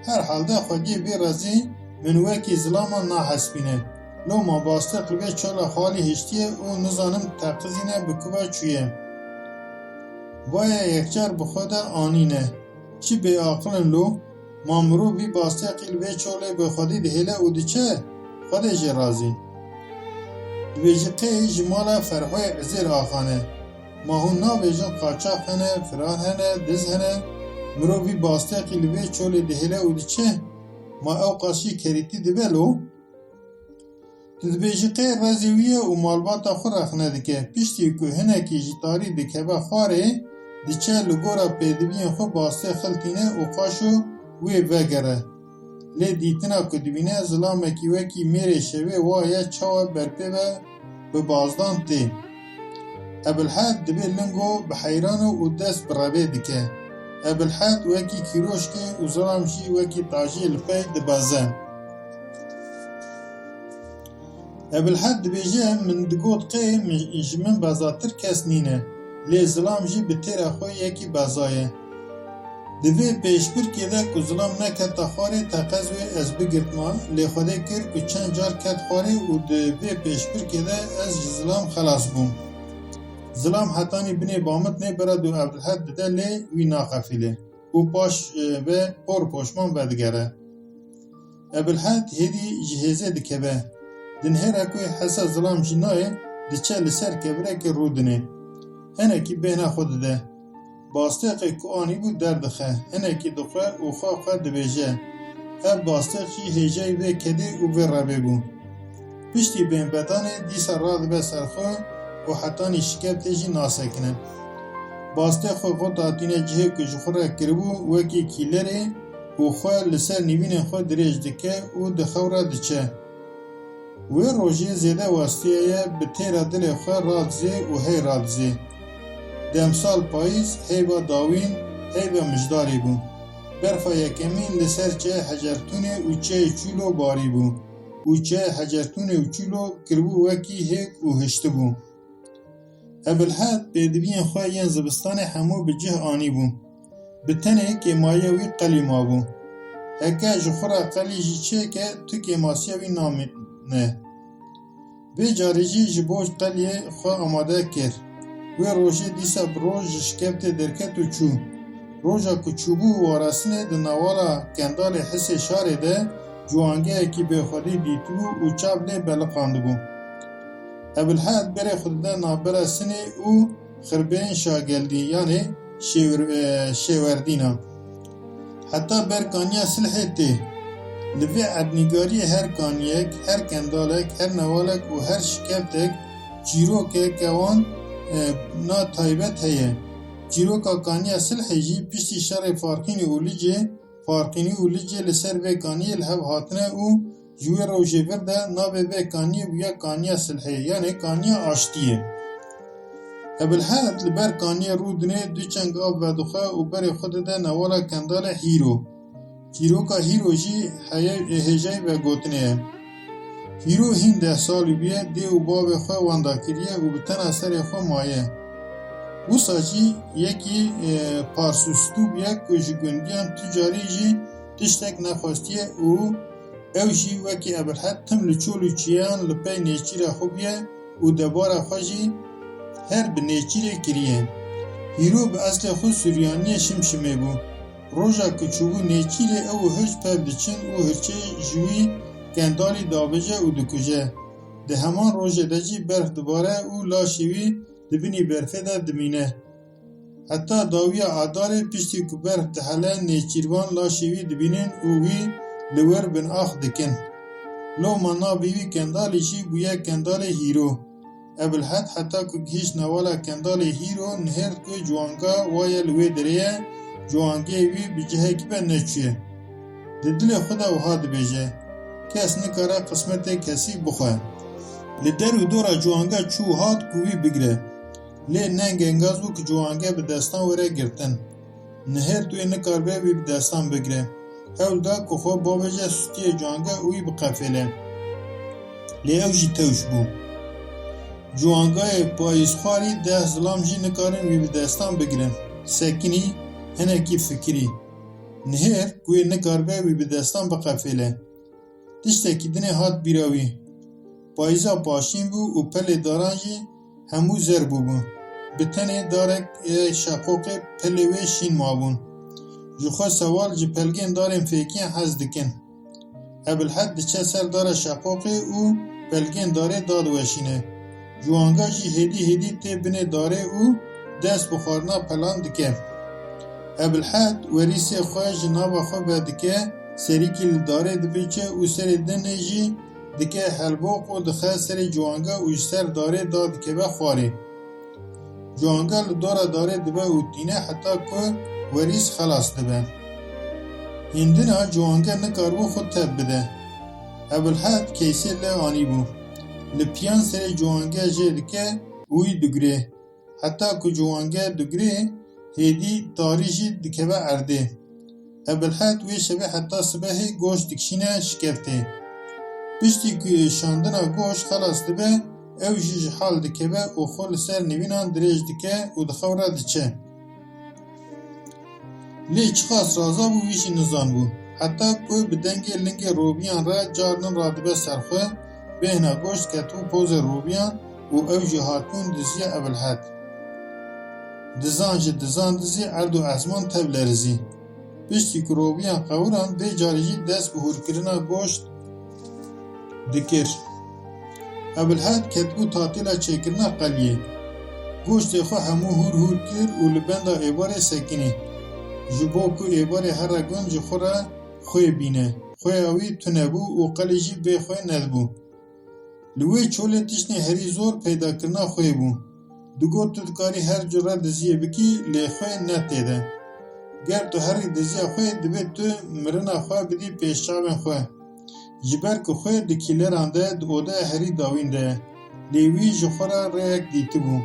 herhalde xwediyê vê rezî min wekî zilaman nahespîne. Loma Bastêq li vê çola xalî hiştiye û nizanim teqizîne bi ku ve çûye. Vaye yekcar bi xwe de anîne. Çi bêaqil in lo? Ma mirov vî Bastêqî li vê çolê bi xwedî dihêle û diçe? Xwedê jê razî. Dibêjî qey ji mala Ferhoyê Ezêr Axa ne. Ma hûn nabêjin qaçax hene, firar hene, diz hene? Mirov vî Bastêqî li vê çolê dihêle û diçe? Ma ew qas jî kerîtî dibe lo? Tu dibêjî qey rezê wî ye û malbata xwe rexne dike. Piştî ku hinekî ji tarî dikeve xwarê, diçe li gora pêdiviyên xwe Bastêq xiltîne û qaşo wê vegere. Lê dîtina ku dibîne zilamekî wekî mêrê şevê wa ye, çawa berpê ve bi bazdan tê. Ebilhed dibê lingo bi heyran û dest bi revê dike. Ebilhed wekî kîroşkê û zilam jî wekî tajiyê li pey dibeze. Ebilhed dibêje, min digot qey min, ji min bezatir kes nîne, lê zilam jî bi têra xwe yekî beza ye. Di vê pêşbirkê de ku zilam neketa xwarê, teqez wê ez bigirtma, lê Xwedê kir ku çend car ket xwarê û di vê pêşbirkê de ez ji zilam xelas bûm. Zilam hetanî binê bamitnê bera dû Ebilhed dide, lê wî naxefîle û paş, e, ve por poşman vedigere. Ebilhed hêdî ji hêzê dikeve. Dinihêre ku hesa zilam jî nayê, diçe li ser kevirekê rûdinê. Hinekî bêhna xwe dide. Bastêqê ku anîbû derdixe, hinekî dixwe û xwe xwe dibêje, ev Bastêq jî hêjayî vê kedê û vê revê bû. Piştî bêhnvedanê dîsa radibe ser xwe û hetanî şikeftê jî nasekine. Bastêq xwe xwe datîne cihê ku ji xwe re kiribû, wekî kîlerê û xwe li ser nîvînên xwe dirêj dike û di xew re diçe. Wê rojê zêde westiyaye, bi têra dilê xwe radizê û hey radizê. Demsal payîz heyva dawîn, heyva mijdarê bû. Berfa yekemîn li ser çiyayê Hecertûnê û çiyayê Çûlo barîbû û çiyayê Hecertûnê û Çûlo kiribû wekî hêk û hiştibû. Ebilhed pêdiviyên xwe yên zivistanê hemû bi cih anîbû. Bi tenê kêmaya wî qelî mabû. Heke ji xwe re qelî jî çêke, tu kêmasiya wî namîne. Vê carî jî ji bo qeliyê xwe amade kir. Wê rojê dîsa bi roj ji şikeftê derket û çû. Roja ku çûbû warasinê di newala Kendalê Hisê Şarê de ciwangeyekî bêxwedî dîtibû û çav lê beliqandibû. Ebilhed berê xwe dide navbera Sinê û Xirbên Şageldî, yanê şêwir-, e, Şêwerdîna. Heta ber kaniya Silhê tê. Li vê erdnîgariyê her kaniyek, her kendalek, her newalek û her şikeftek çîrokeke wan, e, na taybet heye. Çîroka kaniya Silhê jî piştî şerê Farqînî û Licê, Farqînî û Licê li ser vê kaniyê li hev hatine û ji wê rojê vir de navê vê kaniyê bûye Kaniya Silhê, yanê Kaniya Aştiyê. Ebilhed li ber kaniyê rûdinê du çeng av vedixwe û berê xwe dide newala Kendalê Hîro. Çîroka Hîro jî heye-, hêjayî vegotinê ye. Hîro hîn deh salî bûye, dê û bavê xwe wenda kiriye û bi tena serê xwe maye. Wisa jî yekî, e, parsûstû bûye ku ji gundiyan tu carî jî tiştek nexwestiye û ew jî wekî Ebilhed tim li çol û çiyan li pey nêçîra xwe bûye û debara xwe jî her bi nêçîrê kiriye. Hîro bi eslê xwe Suryaniyê Şimşimê bû. Roja ku çûbû nêçîrê ew û hirç pev diçin û hirçê ji wî Kendalî davêje û dikuje. Di heman rojê de jî berf dibare û laşê wî di binî berfê de dimîne. Heta dawiya Adarê piştî ku berf dihele nêçîrvan laşê wî dibînin û wî li wir bin ax dikin. Loma navê wî Kendalî jî bûye Kendalê Hîro. Ebilhed heta ku gihîşt newala Kendalê Hîro nihêrt ku ciwanga waye li wê derê ye, ciwangeyê wî bi cihekî ve neçûye. Di dilê xwe de wiha dibêje, kes nikare qismetê kesî bixwe. Li der û dora ciwanga çû û hat ku wî bigire. Lê neng engaz bû ku ciwange bi destan were girtin. Nihêrt wê nikaribe wî bi destan bigire. Hewl da ku xwe bavêje sûtiyê ciwange û wî biqefêle. Lê ew jî tewş bû. Ciwangayê payîzxwarî deh zilam jî nikarin wî bi destan bigirin. Sekinî, hinekî fikirî. Nihêrt ku wê nikaribe wî bi destan biqefêle. Tiştekî dinê hat bîra wî. Payîza paşîn bû û pelê daran jî hemû zer bûbûn. Bi tenê darek ê şeqoqê pelê wê şîn mabûn. Ji xwe sewal ji pelgên darên fêkiyan hez dikin. Ebilhed diçe ser dara şeqoqê û pelgên darê dadiweşîne. Ciwanga jî hêdî hêdî tê binê darê û dest bi xwarina pelan dike. Ebilhed werîsê xwe ji nava xwe vedike, serîkî li darê dibiçe û serê dinê jî dike helboq û dixe serê ciwanga û ji ser darê dadikeve xwarê. Ciwanga li dora darê dibe û tîne heta ku werîs xelas dibe. Hîndina ciwanga nikaribû xwe tev bide. Ebilhed keysê lê anîbû. Li piyan serê ciwange jê dike û wî digurê. Heta ku ciwange digurê, hêdî tarî jî dikeve erdê. Ebilhed wê şevê heta sibehê goşt dikişîne şikeftê. Piştî ku şandina goşt xelas dibe, ew jî ji hal dikeve û xwe li ser nivînan dirêj dike û dixewre diçe. Lê çiqas razabû wî jî nizanbû. Heta ku bi dengê lingê robiyan re carnin radibe ser xwe, bêhna goşt ketibû pozê robiyan û ew jî hatibûn diziya Ebilhed. Dizan ji dizan dizî erd û esman tev lerizî. Piştî ku robiyan qewirand, vê carî jî dest bi hûrkirina goşt dikir. Ebilhed ketibû tatîla çêkirina qeliyê. Goştê xwe hemû hûr hûr kir û li benda êvarê sekinî. Ji bo ku êvarê here gund ji xwe re xwê bîne. Xwêya wî tune bû û qelî jî bê xwê nedibû. Li wê çolê tiştên herî zor peydakirina xwê bû. Digot, tu dikarî her cure diziyê bikî, lê xwê ne tê de. Ger tu herî diziya xwê, divê tu mirina xwe bidî pêş çavên xwe. Ji ber ku xwê di kîleran de, di odeya herî dawîn de ye. Lê wî ji xwe re rêyek dîtibû.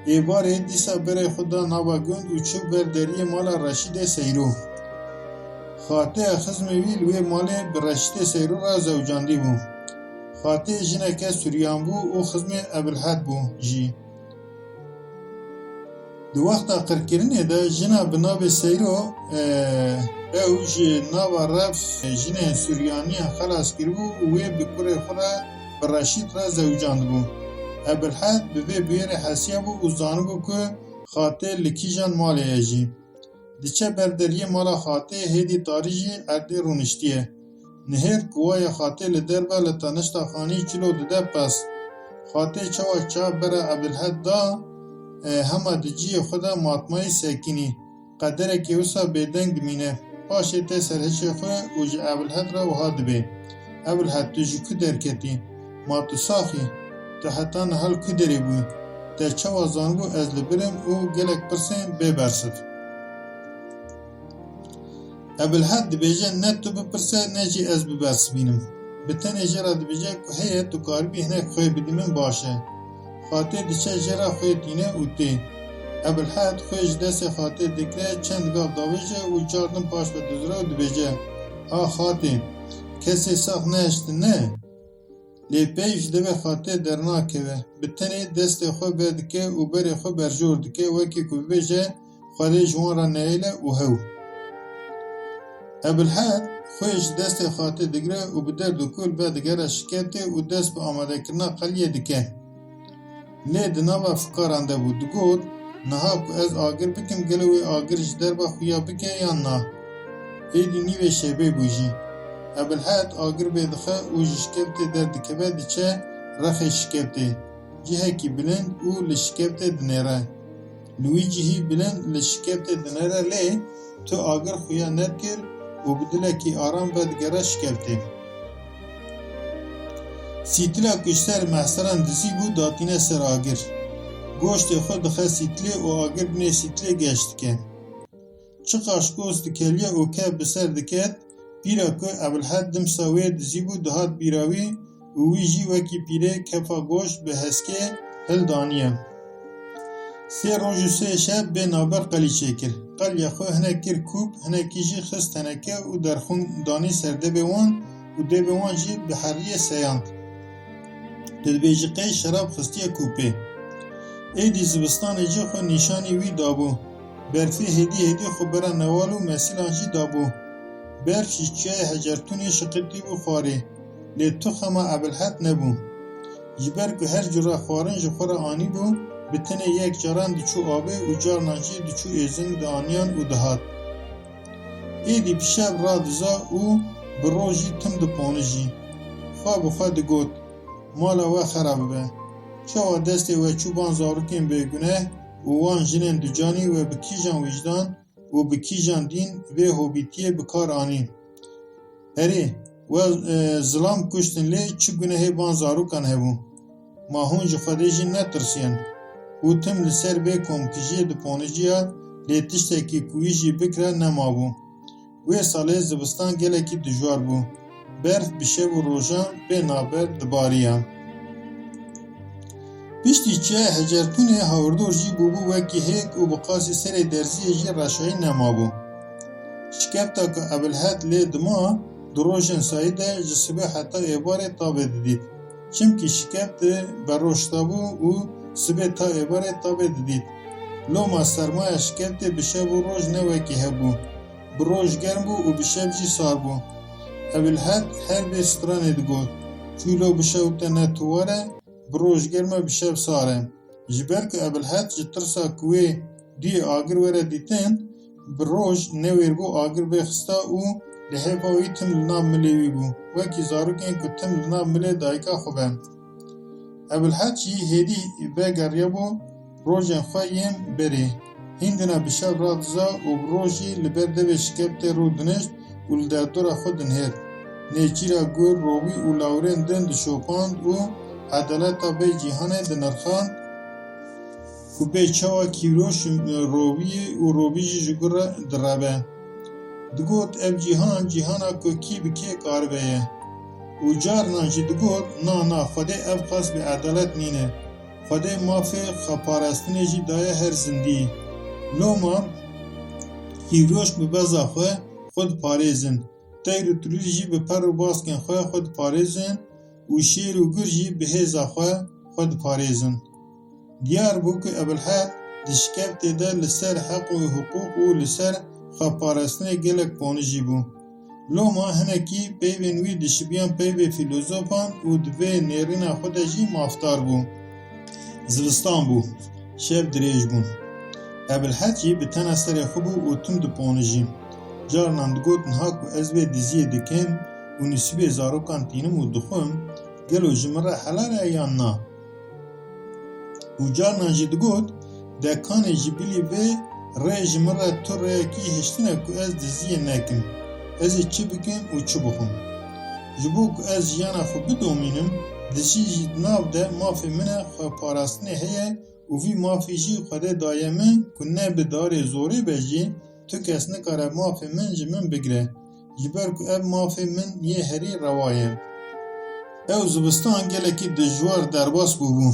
Êvarê dîsa berê xwe da nava gund û çû ber deriyê mala Reşîdê Seyro. Xateya xizmê wî li wê malê bi Reşîdê Seyro re zewcandî bû. Xatê jineke Suryan bû û xizmê Ebilhed bû jî. Di wexta qirkirinê de jina bi navê Seyro, e, ew ji nava rev jinên Suryaniyan xelas kiribû û wê bi kurê xwe re bi Reşîd re zewicandibû. Ebilhed bi vê bûyerê hesiyabû û zanibû ku Xatê li kîjan malê ye jî. Diçe ber deriyê mala Xatê, hêdî tarî jî erdê rûniştiye. Nihêr ku waye Xatê li derve li tenişta xanî çilo dide pez. Xatê çawa çav bera Ebilhed da, e, hema di cihê xwe de matmayî sekinî. Qederekê wisa bêdeng dimîne. Paşê tê ser hişê xwe û ji Ebilhed re wiha dibê: Ebilhed, tu ji ku derketî? Ma tu sax î? Tu heta niha li ku derê bûyî? Te çawa zanibû ez li vir im û gelek pirsên bê bersiv? Ebilhed dibêje: Ne tu bipirse, ne jî ez bibersivînim. Bi tenê jê re dibêje ku heye tu karibî hinek xwê bidî min, baş e. Xatê diçe jê re xwê tîne û tê. Ebilhed xwê ji destê Xatê digre, çend gav davêje û car din paş ve dizire û dibêje: Ha Xatê, kesê sax nehiştine? Lê peyv ji devê Xatê dernakeve. Bi tenê destê xwe vedike û berê xwe berjor dike, wekî ku bibêje: Xwedê ji wan re neyêle û hew. Ebilhed xwê ji destê Xatê digre û bi derd û kul vedigere şiketê û dest bi amadekirina qeliyê dike. Lê di nava fikaran de bû, digot: Niha ku ez agir bikim, gelo wê agir ji derve xuya bike yan na? Êdî nîvê şevê bû jî. Ebilhed agir vêdixe û ji şikevtê derdikeve, diçe rexê şikevtê, cihekî bilind, û li şikevtê dinêre. Li wî cihî bilind li şikevtê dinêre, lê tu agir xuya nedikir û bi dilekî aram vedigere şikevtê. Sîtila ku ji ser mehseran dizî bû, datîne ser agir. Goştê xwe dixe sîtilê û agir binê sîtilê geş dike. Çiqaş gost dikeliye û kef bi ser diket, pîra ku Ebilhed dimsa wê dizî bû, dihat bîra wî û wî jî wekî pîrê kefa goşt bi heskê hildaniye. Sê roj û sê şev bê navber qelî çêkir. Qeliya xwe hinek kir kûp, hinekî jî xist teneke û derxûn danî ser devê wan û devê wan jî bi heriyê seyand. Tu dibêjî qey şerab xistiye kûpê. Êdî zivistanê jî xwe nîşanî wî dabû. Berfê hêdî hêdî xwe bera newal û mesîlan jî dabû. Berf ji çiyayê Hecertûnê şiqitî bû xwarê. Lê tu xema Ebilhed nebû. Ji ber ku her cure xwarin ji xwe re anîbû, bi tenê yek caran diçû avê û carnan jî diçû êzing dianiyan û dihat. Êdî bi şev radiza û bi rojî tim diponijî. Xwe bi xwe digot: Mala we xera bibe. Çawa destê we çû van zarokên bêguneh û wan jinên ducanî, we bi kîjan wijdan û bi kîjan dîn vê hobîtiyê bi kar anî? Erê, we, e, zilam kuştin, lê çi gunehê van zarokan hebû? Ma hûn ji Xwedê jî netirsiyen? Û tim li ser vê komkujiyê diponiciya, lê tiştekî ku wî jî bikira nemabû. Wê salê zivistan gelekî dijwar bû. Berf bi şev û rojan bê navber dibariya. Piştî çiyayê Hecertûnê hawirdor jî bûbû wekî hêk û bi qasî serê derziyê jî reşayî nemabû. Şikefta ku Ebilhed lê dima, di rojên sayî de ji sibê heta êvarê tavê didît. Çimkî şikeftê berojtabû û sibê ta êvarê tavê didît. Loma sermaya şikeftê bi şev û roj ne wekî hev bû. Bi roj germ bû û bi şev jî sar bû. Ebilhed her vê stranê digot: Çûlo bi şew te ne tu were, bi roj germ e, bi şev sar e. Ji ber ku Ebilhed ji tirsa ku wê duyê agir were dîtin, bi roj newêrbû agir vêxista û lihêfa wî tim li nav milê wî bû, wekî zarokên ku tim li nav milê dayika xwe be. Ebilhed jî hêdî vegeriyabû rojên xwe yên berê. Hîndina bi şev radiza û bi rojî li ber devê şikeftê rûdinişt û li derdora xwe dinihêrt. Nêçîra gur, rovî û lawirên din dişopand û edaleta vê cîhanê dinirxand ku bê çawa kîvroş roviyê û rovî jî ji gur re direve. Digot: Ev cîhan, cîhana ku kî bi kê karibe ye. Û carnan jî digot: Na, na, Xwedê ev qas bêedalet nîne. Xwedê mafê xweparastinê jî daye her zindî. Loma kîvroş bi beza xwe xwe diparêzin. Teyr û tirî jî bi per û baskên xwe xwe diparêzin û şêr û gur jî bi hêza xwe xwe diparêzin. Diyar bû ku Ebilhed di şikeftê de li ser heq û hiqûq û li ser xweparastinê gelek ponijî bû. Loma hinekî peyvên wî dişibiyan peyvê fîlozofan û di vê nêrîna xwe de jî mafdar bû. Zivistan bû. Şev dirêj bûn. Ebilhed jî bi tena serê xwe bû û tim diponijî. Carinan digot, niha ku ez vê diziyê dikim û nisîbê zarokan tînim û dixwim, gelo ji min re helal e yan na? Û carinan jî digot, de kanê ji bilî vê rê ji min re tu rêyekî hiştin e ku ez diziyê nekim. Ez ê çi bikim û çi bixwim? Ji bo ku ez jiyana xwe bidomînim, dizî jî di nav de mafê min e, xweparastinê heye û vî mafî jî Xwedê daye min ku ne bi darê zorê be jî tu kes nikare mafê min ji min bigire, ji ber ku ev mafê min yê herî rewa ye. Ew zivistan gelekî dijwar derbas bûbû.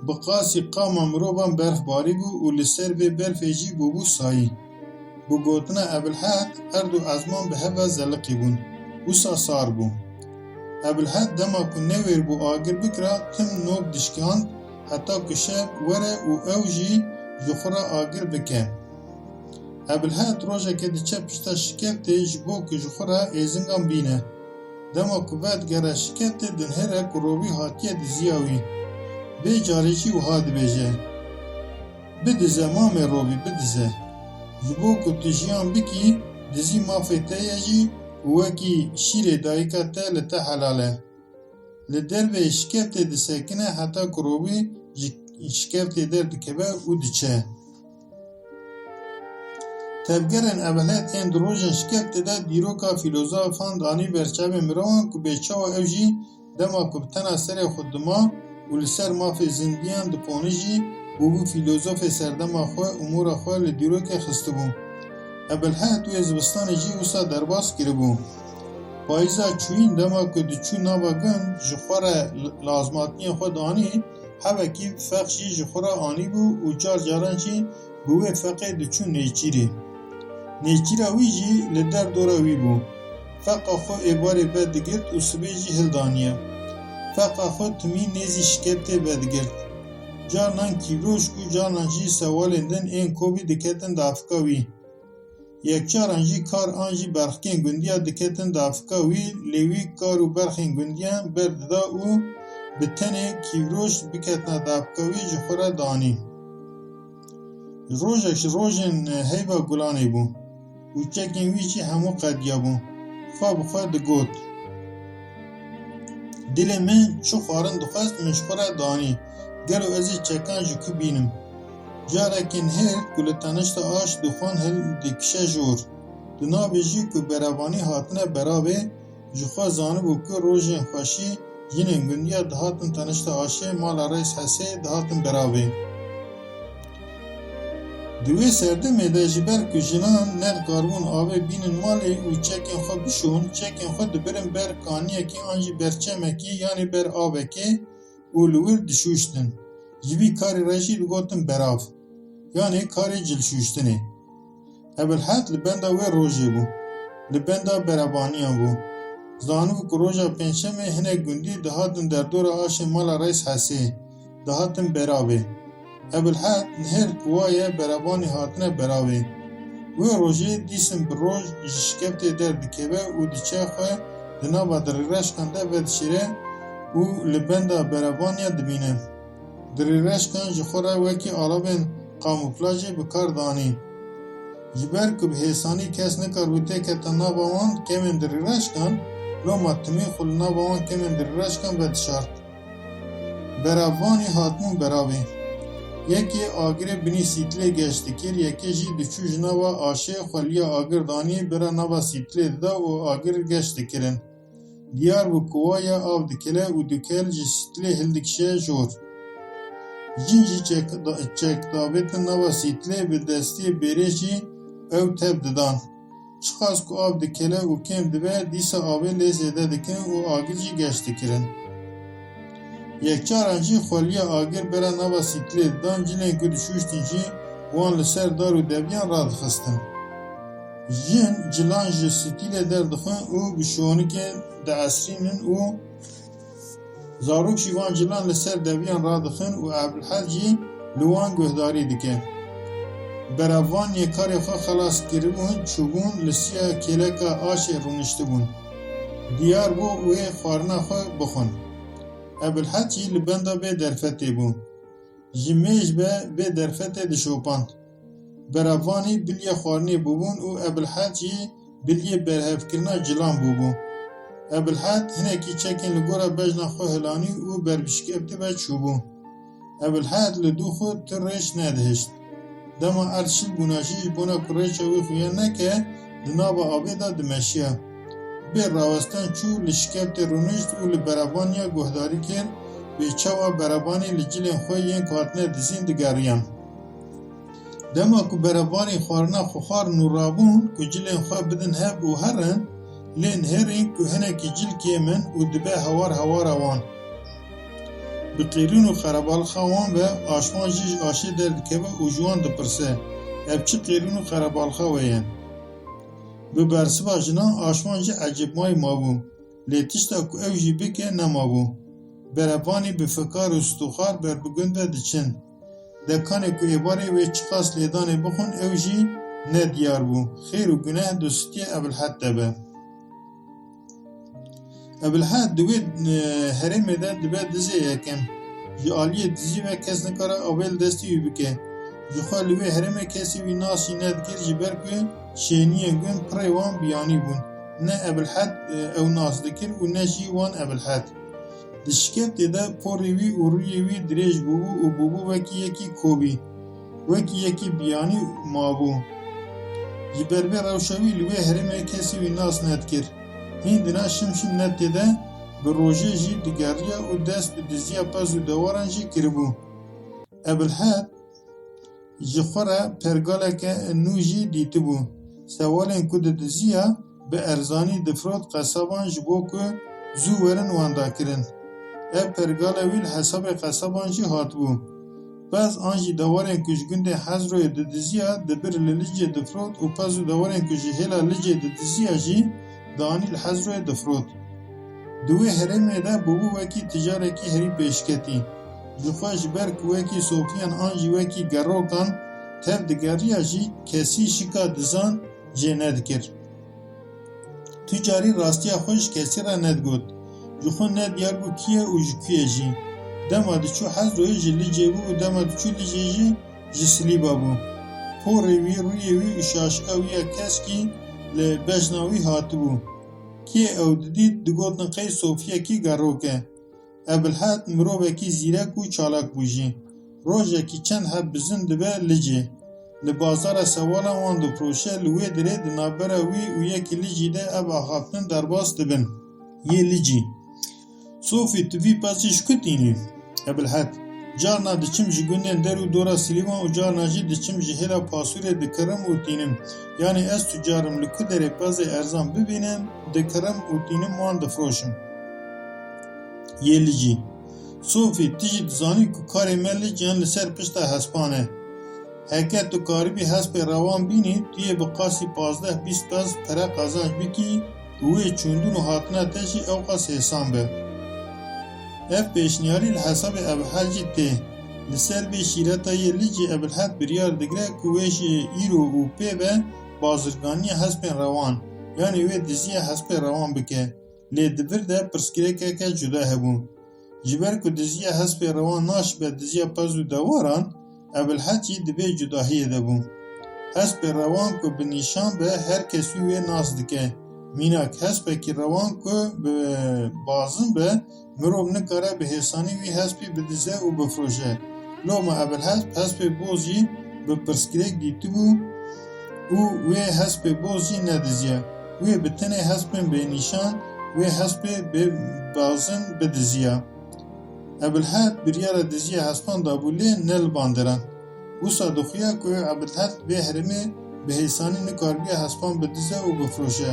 Bi qasî qama mirovan berf barîbû û li ser vê berfê jî bûbû sayî. Bi gotina Ebilhed, erd û ezman bi hev ve zeliqî bûn. Wisa sar bû. Ebilhed dema ku newêr bû agir bikira, tim nok dişkand, heta ku şev were û ew jî ji xwe re agir bike. Ebilhed rojekê diçe pişta şikeftê ji bo ku ji xwe re êzingan bîne. Dema ku vedigere şikeftê, dinihêre ku Robî hatiye diziya wî. Vê carê jî wiha dibêje, bidize mamê Robî, bidize. Ji bo ku tu jiyan bikî, dizî mafê te ye jî û wekî şîrê dayika te li te helal e. Li derveyê şikeftê disekine heta ku Robî ji şikeftê derdikeve û diçe. Tevgerên Ebilhed ên di rojên şikeftê de dîroka fîlozofan danî ber çavê mirovan ku bê çawa ew jî dema ku bi tena serê xwe dima û li ser mafê zindiyan diponijî, bûbû fîlozofê serdema xwe û mora xwe li dîrokê xistibû. Ebilhed wê zivistanê jî wisa derbas kiribû. Payîza çûyîn dema ku diçû nava gund ji xwe re lazmatiyên xwe danî, hevekî feq jî ji xwe re anîbû û car caran jî bi wê feqê diçû nêçîrê. Nêçîra wî jî li derdora wî bû. Feqa xwe êvarê vedigirt û sibê jî hildaniye. Feqa xwe timî nêzî şikeftê vedigirt. Carnan kîvroşk û carnan jî sewalên din ên kovî diketin dafika wî. Yekcaran jî kar an jî berxkên gundiya diketin dafika wî, lê wî kar û berxên gundiyan berdida û bi tenê kîvroş biketina dafika wî ji xwe re danî. Rojek ji rojên heyva gulanê bû û çekên wî jî hemû qediyabûn. Xwe bi xwe digot, dilê min çi xwarin dixwest, min ji xwe re danî. Gelo ez ê çekan ji ku bînim? Carekê nihêrt ku li tenişta aş dixwin hildikişe jor. Di navê jî ku berevanî hatine beravê, ji xwe zanibû ku rojên xweşî jinên gundiya dihatin tenişta aşê mala Reys Hesê dihatin beravê. Di wê serdemê de ji ber ku jinan nedikaribûn avê bînin malê û çekên xwe bişon, çekên xwe dibirin ber kaniyekê an jî ber çemekê yanî ber avekê û li wir dişûştin. Ji vî karî re jî digotin berav, yanî karê cilşûştinê. Ebilhed li benda wê rojê bû. Li benda berebaniyan bû. Zanibû ku roja pêncşemê hinek gundî dihatin derdora aşê mala Reys Hesê, dihatin beravê. Ebilhed nihêrt ku wa ye berevanî hatine beravê. Wê rojê dîsin bi roj ji şikeftê derdikeve û diçe xwe di nava dirêreşkan de vedişêre û li benda berevaniya dimîne. Dirêreşkan ji xwe re wekî alavên kamûflajê bi kar danî. Ji ber ku bi hêsanî kes nikaribû têkete nava wan kemên dirêreşkan, loma timî xwe li nava wan kemên dirêreşkan vedişart. Berevanî hatibûn beravê. Yekê agirê binî sîtilê geş dikir, yekê jî diçû ji nava aşê xwe liya agir danî, bira nava sîtilê dida û agir geş dikirin. Diyar bû ku wa ya av dikele û dûkel ji sîtilê hildikişe jor. Jin jî çek-, çek davêtin nava sîtilê, bi destiyê bêrê jî ew tev didan. Çiqas ku av dikele û kêm dibe, dîsa avê lê zêde dikirin û agir jî geş dikirin. Yekcaran jî xweliya agir bera nava stîlê didan, cilên ku dişûştin jî wan li ser dar û deviyan radixistin. Jin cilan ji stîlê derdixin û bi şonikê diesrînin û zarok jî van cilan li ser deviyan radixin û Ebilhed jî li wan guhdarî dike. Berevaniyê karê xwe xelas kiribûn, çûbûn li siya kêleka aşê rûniştibûn. Diyar bû wê xwarina xwe bixwin. Ebilhed jî li benda vê derfetê bû. Ji mêj ve vê derfetê dişopand. Berevanî biliyê xwarinê bûbûn û Ebilhed jî biliyê berhevkirina cilan bûbû. Ebilhed hinekî çekên li gora bejna xwe hilanî û ber bi şikeftê ve çûbû. Ebilhed li dû xwe tu rêç nedihişt. Dema erd şil bûna jî ji bona ku rêça wî xuya neke, di nava avê de dimeşiya. Bê rawestan çû li şikeftê rûnişt û li berevaniya guhdarî kir, bê çawa berevanî li cilên xwe yên ku hatine dizîn digeriyan. Dema ku berevanî xwarina xwe xwarin û rabûn ku cilên xwe bidin hev û herin, lê nihêrîn ku hinekî cil kêm in û dibe hewar hewara wan. Bi qîrûn û xerebalixa wan ve aşman jî ji aşê derdikeve û ji wan dipirse, ev çi qîrûn û xerebalixa we ye? Bi bersiva jinan aşman jî ecêbmayî mabû, lê tişta ku ew jî bike nemabû. Berevanî bi fikar û stûxar ber bi gund ve diçin. Dekanê ku êvarê wê çiqas lêdanê bixwin ew jî nediyar bû. Xêr û guneh di stûyê Ebilhed de be. Ebilhed di wê, e, herêmê de dibe dizê yekem. Ji aliyê dizî ve kes nikare avê li destê wî bike. Ji xwe li wê herêmê kesê wî nas jî nedikir, ji ber ku şêniyên gund pirê wan biyanî bûn. Ne Ebilhed, e, ew nas dikir û ne jî wan Ebilhed. Di şikeftê de porê wî û rûyê wî dirêj bûbû û bûbû wekî yekî kovî, wekî yekî biyanî mabû. Ji ber vê rewşa wî li wê herêmê kesî wî nas nedikir. Hîn di na şimşîm netê de bi rojê jî digeriya û dest bi diziya pez û dewaran jî kiribû. Ebilhed ji xwe re pergaleke nû jî dîtibû. Sewalên ku didiziya, bi erzanî difirot qesaban ji bo ku zû werin wendakirin. Ev pergala wî li hesabê qesaban jî hatibû. Pez an jî dewarên ku ji gundê Hezroyê didiziya, dibir li Licê difirot û pez û dewarên ku ji hêla Licê didiziya jî danî li Hezroyê difirot. Di wê herêmê de bûbû wekî ticarekî herî pêşketî. Ji xwe ji ber ku wekî sofiyan an jî wekî gerokan tev digeriya jî kesî şika dizan jê nedikir. Tu carî rastiya xwe ji kesî re nedigot. Ji xwe nediyar bû kî ye û ji ku ye jî. Dema diçû Hezroyê ji Licê bû û dema diçû Licê jî ji Silîba bû. Porê wî, rûyê wî û şaşika wî ya keskî li bejna wî hatibû. Kê ew didît, digotin qey sofiyekî gerok e. Ebilhed mirovekî zîrek û çalak bû jî. Rojekî çend heb bizin dibe Licê. Li bazara sewalan wan difiroşe, li wê dirê di navbera wî û yekî Licî de ev axaftin derbas dibin. Yê Licî. Sofî, tu vî pezê ji ku tînî? Ebilhed. Carna diçim ji gundên der û dora Silîvan û carna jî diçim ji hêla Pasûrê dikirim û tînim. Yanî ez tucar im, li ku derê pezê erzan bibînim, dikirim û tînim wan difiroşim. Yê Licî. Sofî, tu jî dizanî ku karê me Licîyan li ser pişta hespan e. Heke tu karibî hespê rewan bînî, tu yê bi qasî pazdeh bîst pez pere qazanc bikî û wê çûndin û hatina te jî ewqas hêsan be. Ev pêşniyarî li hesabê Ebilhed jî tê. Li ser vê şîreta yê Licî Ebilhed biryar digire ku wê ji îro û pê ve bazirganiya hespên rewan, yanî wê diziya hespê rewan bike. Lê di vir de pirsgirêkeke cuda hebû. Ji ber ku diziya hespê rewan naşibe diziya pez û dewaran, Ebilhed jî di vê cudahiyê de bû. Hespê rewan ku bi nîşan be, her kes wî wê nas dike. Mînak, hespekî rewan ku bi bazin be, mirov nikare bi hêsanî wî hespî bidize û bifiroşe. Loma Ebilhed hespê boz jî bi pirsgirêk dîtibû û wê hespê boz jî nediziya. Wê bi tenê hespên bênîşan, wê hespê bê bazin bidiziya. Ebilhed biryara diziya hespan dabû, lê ne li banderan. Wisa dixuya ku Ebilhed vê herêmê bi hêsanî nikaribiya hespan bidize û bifiroşe.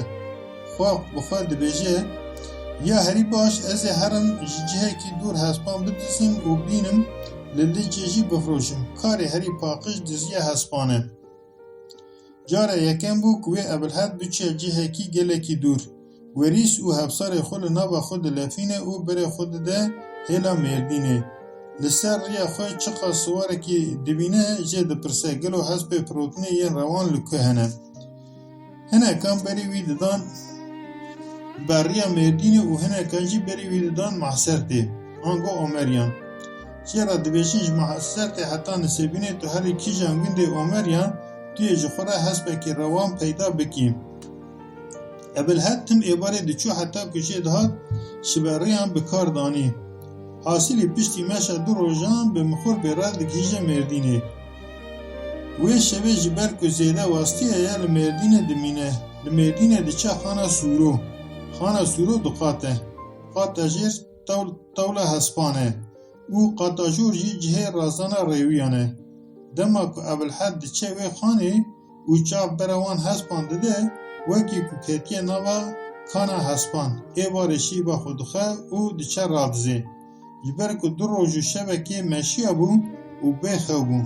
Xwe bi xwe dibêje, Ya herî baş, ez ê herim ji cihekî dûr hespan bidizim û bînim, li licê jî bifroşim. Karê herî paqij diziya hespan e. Cara yekem bû ku wê Ebilhed biçiya cihekî gelekî dûr. Werîs û hevsarê xwe li nava xwe dilefîne û berê xwe dide hêla Mêrdînê. Li ser riya xwe çiqas siwarekî dibîne, jê dipirse, gelo hespê firotinê yên rewan li ku hene? Hinekan berî wî didan beriya Mêrdînê û hinekan jî berî wî didan Mahsertê, ango Omeriyan. Jê re dibêjin, ji Mahsertê heta Nisêbînê tu herî kîjan gundê Omeriyan, tu yê ji xwe re hespekî rewan peyda bikî. Ebilhed tim êvarê diçû heta ku jê dihat şiberiyan bi kar danî. Hasilî piştî meşa du rojan bi mixurbê re digihîje Mêrdînê. Wê şevê ji ber ku zêde wastiye ye, li Mêrdînê dimîne. Li Mêrdînê diçe Xana Sûro. Xana Sûro du qat e. Qata jêr tewl-, tewla hespan e û qata jor jî cihê razana rêwiyan e. Dema ku Ebilhed diçe wê xanê û çav bera wan hespan dide, wekî ku ketiye nava kana hespan, êvarê şîva xwe dixe û diçe radizê. Ji ber ku du roj û şevekê meşiya bû û bê xew bû.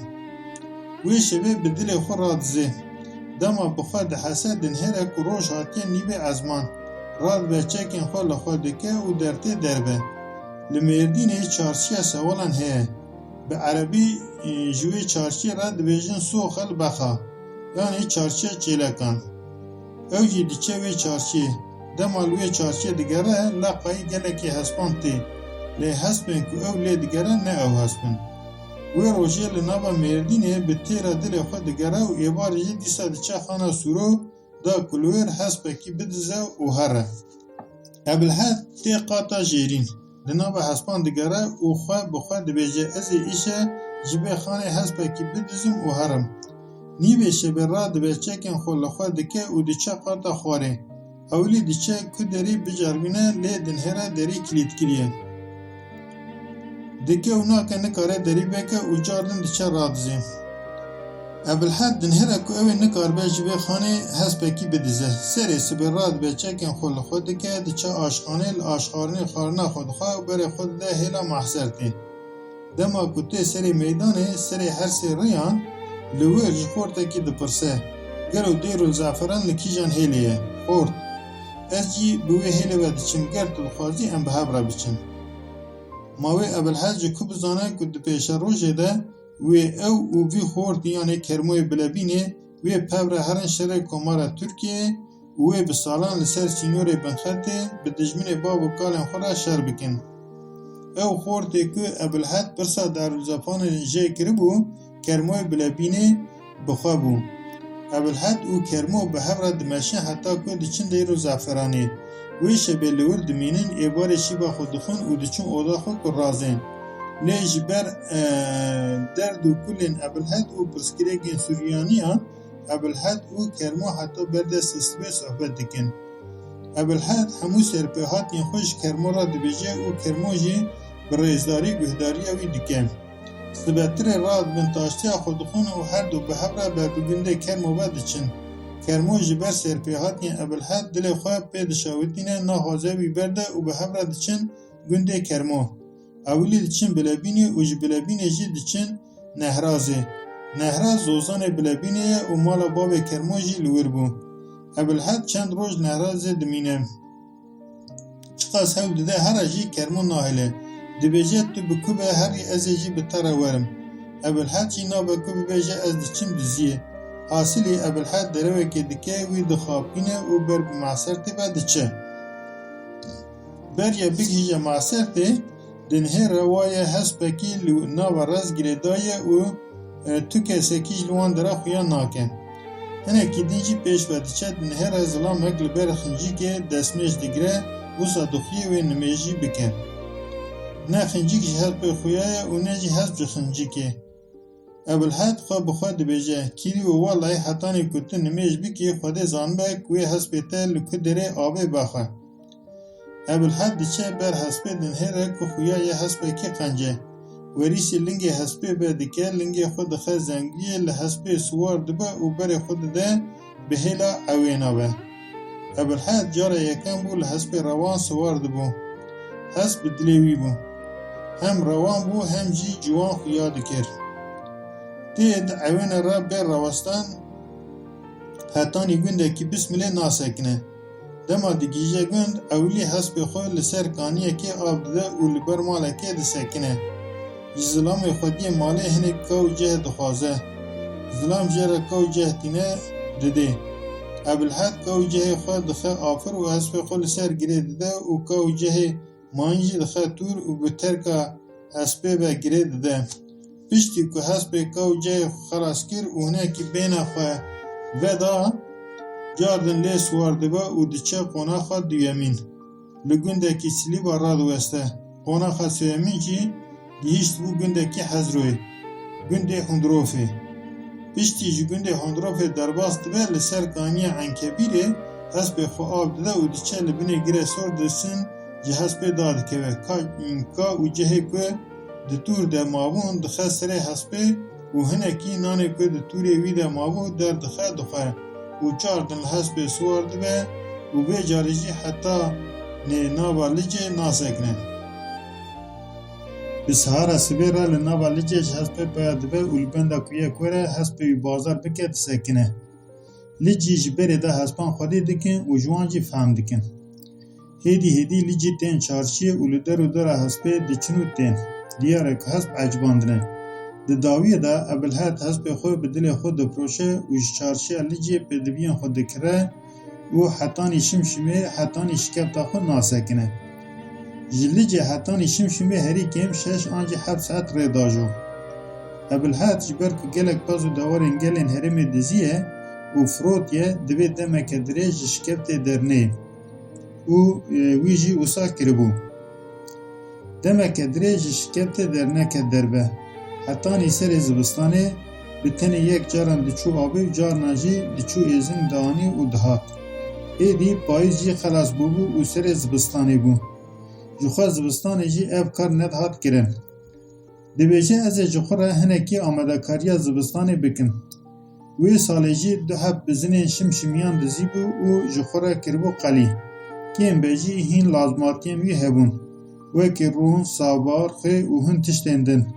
Wê şevê bi dilê xwe radizê. Dema bi xwe dihese, dinhêre ku roj hatiye nîvê ezman. Radibe çekên xwe li xwe dike û dertê derve. Li Mêrdînê çarşiya sewalan heye. Bi erebî, e, ji wê çarşiyê re dibêjin Sûq el Bexa, yanî çarşiya çêlekan. Ew jî diçe wê çarşiyê. Dema li wê çarşiyê digere, leqayî gelekî hespan tê. Lê hespên ku ew lê digere ne ew hesp in. Wê rojê li nava Mêrdînê bi têra dilê xwe digere û êvarê jî dîsa diçe Xana Sûro da ku li wir hespekî bidize û here. Ebilhed tê qata jêrîn. Li nava hespan digere û xwe bi xwe dibêje, ez ê îşe ji vê xanê hespekî bidizim û herim. Nîvê şevê radibe çekên xwe li xwe dike û diçe qata xwarê. Ewilî diçe ku derî biceribîne, lê dinhêre derî kilîtkirî ye. Dike û nake, nikare derî veke û car din diçe radizê. Ebilhed dinhêre ku ew ê nikaribe ji vê xanê hespekî bidize. Serê sibê radibe çekên xwe li xwe dike, diçe aşxanê, li aşxanê xwarina xwe dixwe û berê xwe dide hêla Mahsertê. Dema ku tê serê meydanê, serê her sê riyan, li wir ji xortekî dipirse, gelo dêr û zeferan li kîjan hêlê ye? Xort. Ez jî bi wê hêlê ve diçim, ger tu dixwazî em bi hev re biçin. Ma wê Ebilhed ji ku bizane ku di pêşerojê de wê ew û vî xortî, yanê Kermoyê Bilebînê, wê pev re herin şerê Komara Tirkiyeyê û wê bi salan li ser sînorê Binxetê bi dijminê bav û kalên xwe re şer bikin. Ew xortê ku Ebilhed pirsa Darülzefanê jê kiribû, Kermoyê Bilebînê bi xwe bû. Ebilhed û Kermo bi hev re dimeşin heta ku diçin dêr û zeferanê. Wê şevê li wir dimînin, êvarê şîva xwe dixwin û diçin oda xwe kurazên. Lê ji ber, e, derd û kulên Ebilhed û pirsgirêkên Suryaniyan, Ebilhed û Kermo heta ber destê sibê sohbet dikin. Ebilhed hemû serpêhatiyên xwe ji Kermo re dibêje û Kermo jî bi rêzdarî guhdariya wî dike. Sibetirê radibin, taştiya xwe dixwin û her du bi hev re ber bi gundê Kermo ve diçin. Kermo ji ber serpêhatiyên Ebilhed dilê xwe pê dişewitîne, naxwaze wî berde û bi hev re diçin gundê Kermo. Ewilî diçin Bilebînê û ji Bilebînê jî diçin Nehrazê. Nehraz zozanê Bilebînê ye û mala bavê Kermo jî li wir bû. Ebilhed çend roj Nehrazê dimîne. Çiqas hewl dide here jî Kermo nahêle. Dibêje, tu bi ku be herî, ez ê jî bi te re werim. Ebilhed jî nabe ku bibêje, ez diçim diziyê. Hasilî Ebilhed derewekê dike, wî dixapîne û ber bi Masertê ve diçe. Beriya bigihîje Masertê, dinhêre waye hespekî li nava rez girêdaye û, e, tu kesekî jî li wan dera xuya nake. Hinekî din jî pêş ve diçe, dinhêre zilamek li ber xincîkê destmêj digire, wisa dixuye wê nimêjî bike. Ne xincîk ji hespê xuya ye û ne jî hesp ji xincîkê. Ebilhed xwe bi xwe dibêje, kîrî û welay hetanî ku tu nimêj bikî, Xwedê zanibe ku wê hespê te li ku derê avê vexwe. Ebilhed diçe ber hespê, dinhêre ku xuya ye hespekî qence. Werîsî lingê hespê vedike, lingê xwe dixe zengiyê, li hespê siwar dibe û berê xwe dide bi hêla ewêna ve. Ebilhed cara yekem bû li hespê rewan siwar dibû. Hesp bi dilê wî bû. Hem rewan bû hem jî ciwan xuya dikir. Tê di ewêne re bê rawestan hetanî gundekî bismilê nasekine. Dema digihîje gund, ewilî hespê xwe li ser kaniyekê av dide û li ber malekê disekine. Ji zilamê xwediyê malê hinek ka û ceh dixwaze. Zilam jê re ka û ceh tîne didê. Ebilhed ka û cehê xwe dixe afir û hespê xwe li ser girê dide û ka û cehê mayîn jî dixe tûr û bi terka hespê ve girê dide. Piştî ku hespê ka û cehê xwe xelas kir û hinekî bêhna xwe veda, cardin lê siwar dibe û diçe qonaxa duyemîn. Li gundekî Silîba radiweste. Qonaxa sêyemîn jî gihîştibû gundekî Hezroyê, gundê Hundrofê. Piştî ji gundê Hundrofê derbas dibe, li ser kaniya Enkebîrê hespê xwe av dide û diçe li binê Girê Sor disin ji hespê dadikeve. Ka, ka û cehê ku di tûr de mabûn dixe serê hespê û hinekî nanê ku di tûrê wî de mabû derdixe dixwe û çar din li hespê siwar dibe û vê carê jî heta nê nava Licê nasekine. Bi sihara sibê re li nava Licê ji hespê peya dibe û li benda kuye ku re hespê wî bazar bike disekine. Licî ji berê de hespan xwedî dikin û ji wan jî fehm dikin. Hêdî hêdî Licî tên çarşiyê û li der û dora hespê diçin û tên. Diyar e ku hesp ecibandine. Di dawiyê de Ebilhed hespê xwe bi dilê xwe difiroşe û ji çarşiya Licê pêdiviyên xwe dikire û hetanî Şimşimê, hetanî şikefta xwe nasekine. Ji Licê hetanî Şimşimê herî kêm şeş an jî heft saet rê dajo. Ebilhed ji ber ku gelek pez û dewarên gelên herêmê diziye û firotiye, divê demeke dirêj ji şikeftê derneyê û, e, wî jî wisa kiribû. Demeke dirêj ji şikeftê derneket derve. Hetanî serê zivistanê bi tenê yek caran diçû avê û carna jî diçû êzing dianî û dihat. Êdî payîz jî xelas bûbû û serê zivistanê bû. Ji xwe zivistanê jî ev kar nedihat kirin. Dibêje, ez ê ji xwe re hinekî amadekariya zivistanê bikim. Wê salê jî du heb bizinên şimşimiyan dizîbû û ji xwe re kiribû qelî. Kêm be jî hîn lazmatiyên wî hebûn, wekî rûn, sabar, xwê û hin tiştên din.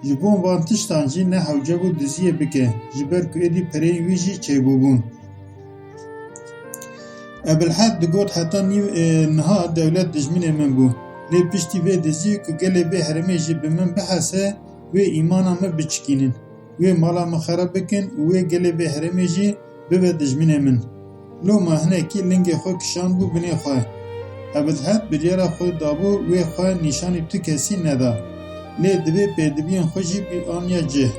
Ji bo van tiştan jî ne hewce bû diziyê bike, ji ber ku êdî pereyên wî jî çêbûbûn. Ebilhed digot, heta nîv, e, niha dewlet dijminê min bû. Lê piştî vê dizî ku gelê vê herêmê jî bi min bihese, wê îmana min biçikînin, wê mala min xerab bikin û wê gelê vê herêmê jî bibe dijminê min. Loma hinekî lingê xwe kişandbû binê xwe. Ebilhed biryara xwe dabû wê xwe nîşanî tu kesî neda. Lê divê pêdiviyên xwe jî bianiya cih.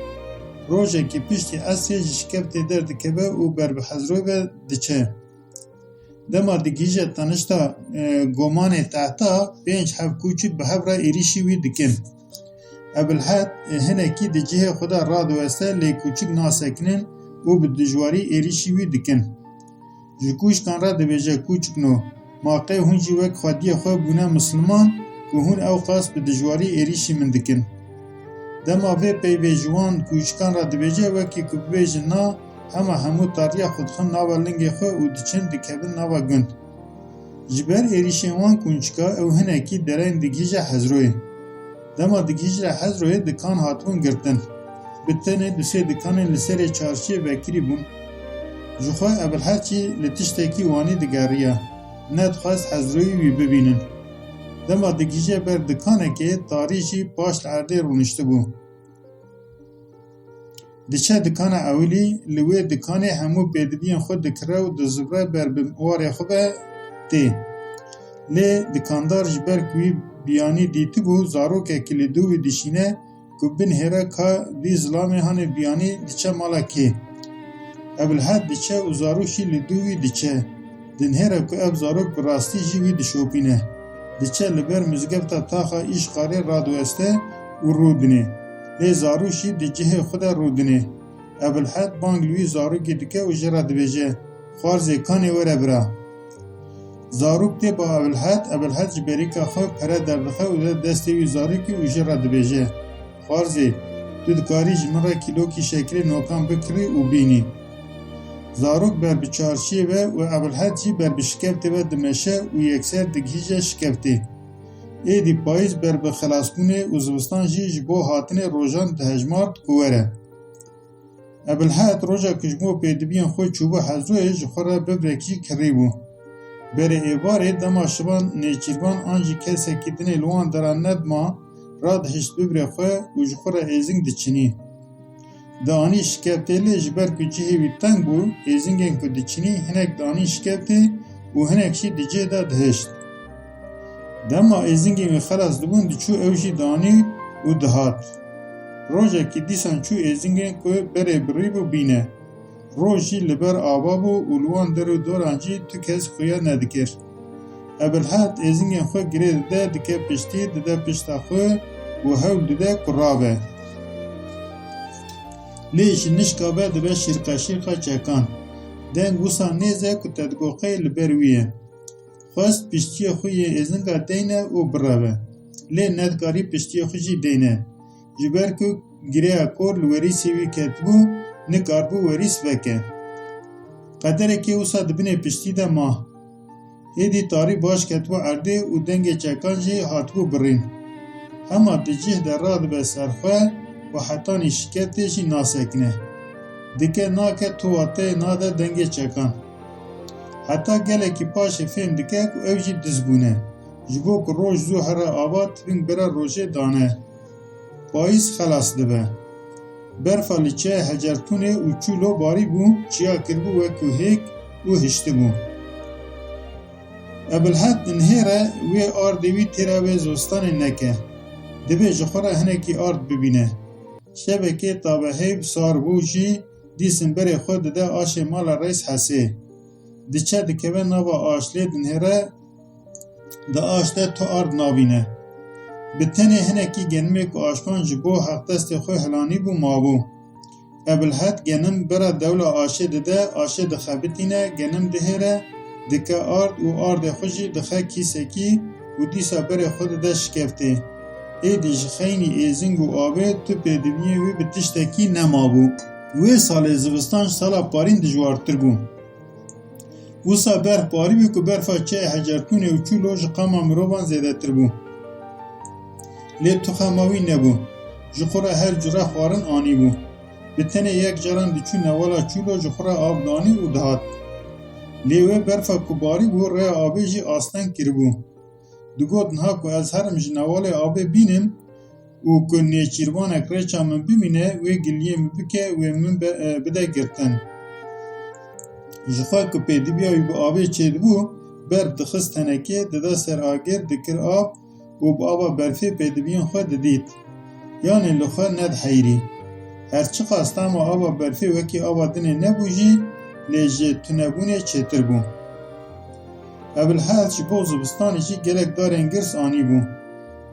Rojekê piştî esrê ji şikeftê derdikeve û ber bi Hezroyê ve diçe. Dema digihîje tanişta, e, gomanê tehta, pênc heb kûçik bi hev re êrîşî wî dikin. Ebilhed, e, hinekî di cihê xwe de radiweste, lê kûçik nasekinin û bi dijwarî êrîşî wî dikin. Ji kûçikan re dibêje, kûçikno, ma qey hûn jî wek xwediyê xwe bûne misliman ku hûn ewqas bi dijwarî êrîşî min dikin? Dema vê peyvê ji wan kûçikan re dibêje, wekî ku bibêjin na, hema hemû tariya xwe dixin nava lingê xwe û diçin dikevin nava gund. Ji ber êrîşên wan kûçika ew hinekî dereng digihîje Hezroyê. Dema digihîjire Hezroyê dikan hatibûn girtin. Bi tenê du sê dikanên li serê çarşiyê vekirî bûn. Ji xwe Ebilhed jî li tiştekî wanî digeriya. Nedixwest Hezroyî wî bibînin. Dema digihîje ber dikanekê, tarî jî paş li erdê rûniştibû. Diçe dikana ewilî, li wê dikanê hemû pêdiviyên xwe dikire û dizivire ber bi warê xwe ve tê. Lê dikandar ji ber ku wî biyanî dîtibû, zarokekî li dû wî dişîne ku binihêre ka vî zilamê hanê biyanî diçe mala kê. Ebilhed diçe û zarok jî li dû wî diçe. Dinihêre ku ev zarok bi rastî jî wî dişopîne. Diçe li ber mizgefta taxa Îşqarê radiweste û rûdinê. Lê zarok jî di cihê xwe de rûdinê. Ebilhed bang li wî zarokê dike û jê re dibêje, Xwarzê, kanê were bira. Zarok tê ba Ebilhed, Ebilhed ji berîka xwe pere derdixe û dide destê wî zarokê û jê re dibêje, Xwarzê, tu dikarî ji min re kîlokî şekirê nokan bikirî û bînî. Zarok ber bi çarşiyê ve û Ebilhed jî ber bi şikeftê ve dimeşe û yekser digihîje şikeftê. Êdî payîz ber bi xelasbûnê û zivistan jî ji bo hatinê rojan dihejmart ku were. Ebilhed roja ku ji bo pêdiviyên xwe çûbû Hezoyê, ji xwe re bibrek jî kirîbû. Berê êvarê dema şivan nêçîrvan an jî kesekî dinê li wan dera nedima, radihişt bibrê xwe û ji xwe re êzing diçinî. Dianî şikeftê, lê ji ber ku cihê wî teng bû, êzingên ku diçinî hinek dianîn şikeftê û hinek jî di cihê de dihişt. Dema êzingên wî xelas dibûn, diçû ew jî dianî û dihat. Rojekî dîsan çû êzingên ku berê birîbû bîne. Roj jî li ber ava bû û li wan der û doran jî tu kes xuya nedikir. Ebilhed êzingên xwe girê dide, dike piştî, dide pişta xwe û hewl dide ku rabe. Lê ji nişka ve dibe şîrqeşîrqa çekan. Deng wisa nêz e ku te digoqeyê li ber wî ye. Xwest piştiyê xwe yê êzinga deyne û bireve. Lê nedikarî piştiyê xwe jî deyne. Ji ber ku girêya kor li werîsê wî ketibû, nikaribû werîs veke. Qederekê wisa di binê piştî de ma. Hêdî tarî baş ketibû erdê û dengê çekan jî hatibû birîn. Hema di cih de radibe ser xwe û hetanî şikeftê jî nasekine. Dike nake tu wateyê nade dengê çekan. Heta gelekî paşê fêm dike ku ew jî diz bûne. Ji bo ku roj zû here ava, tibîng bera rojê dane. Payîz xelas dibe. Berfa li çiyayê Hecertûnê û Çûlo barîbû, çiya kiribû wekû hêk û hiştibû. Ebilhed dinihêre wê ardê wî têra wê zivistanê neke. Divê ji xwe re hinekî ard bibîne. Şevekê tabe heyv sar bû jî, dîsin berê xwe dide aşê mala Reis Hesê. Diçe dikeve nava aş, lê dinihêre di aş de tu ard nabîne. Bi tenê hinekî genimê ku aşvan ji bo heqdestê xwe hilanîbû mabû. Ebilhed genim bera dewla aşê dide, aşê dixebitîne, genim dihêre, dike ard û ardê xwe jî dixe kîsekî û dîsa berê xwe dide şikeftê. Êdî ji xeynî êzing û avê tu pêdiviyê wî bi tiştekî nemabû. Wê salê zivistan ji sala parîn dijwartir bû. Wisa berf barîbû ku berfa çiyayê Hecertûnê û Çûlo ji qama mirovan zêdetir bû. Lê tuxema wî nebû. Ji xwe re her cure xwarin anîbû. Bi tenê yek caran diçû newala Çûlo, ji xwe re av danî û dihat. Lê wê berfa ku barîbû rêya avê jî asteng kiribû. Digot, niha ku ez herim ji newalê avê bînim, û ku nêçîrvanek rêça min bimîne, wê giliyê min bike, wê min be-, e, bide girtin. Ji xwe ku pêdiviya wî bi avê çêdibû, berf dixist tenekê, dide ser agir, dikir av û bi ava berfê pêdiviyên xwe didît. Yanê li xwe nediheyirî. Her çiqas tama ava berfê wekî ava dinê nebû jî, lê ji tunebûnê çêtir bû. Ebilhed ji bo zivistanê jî gelek darên girs anîbû.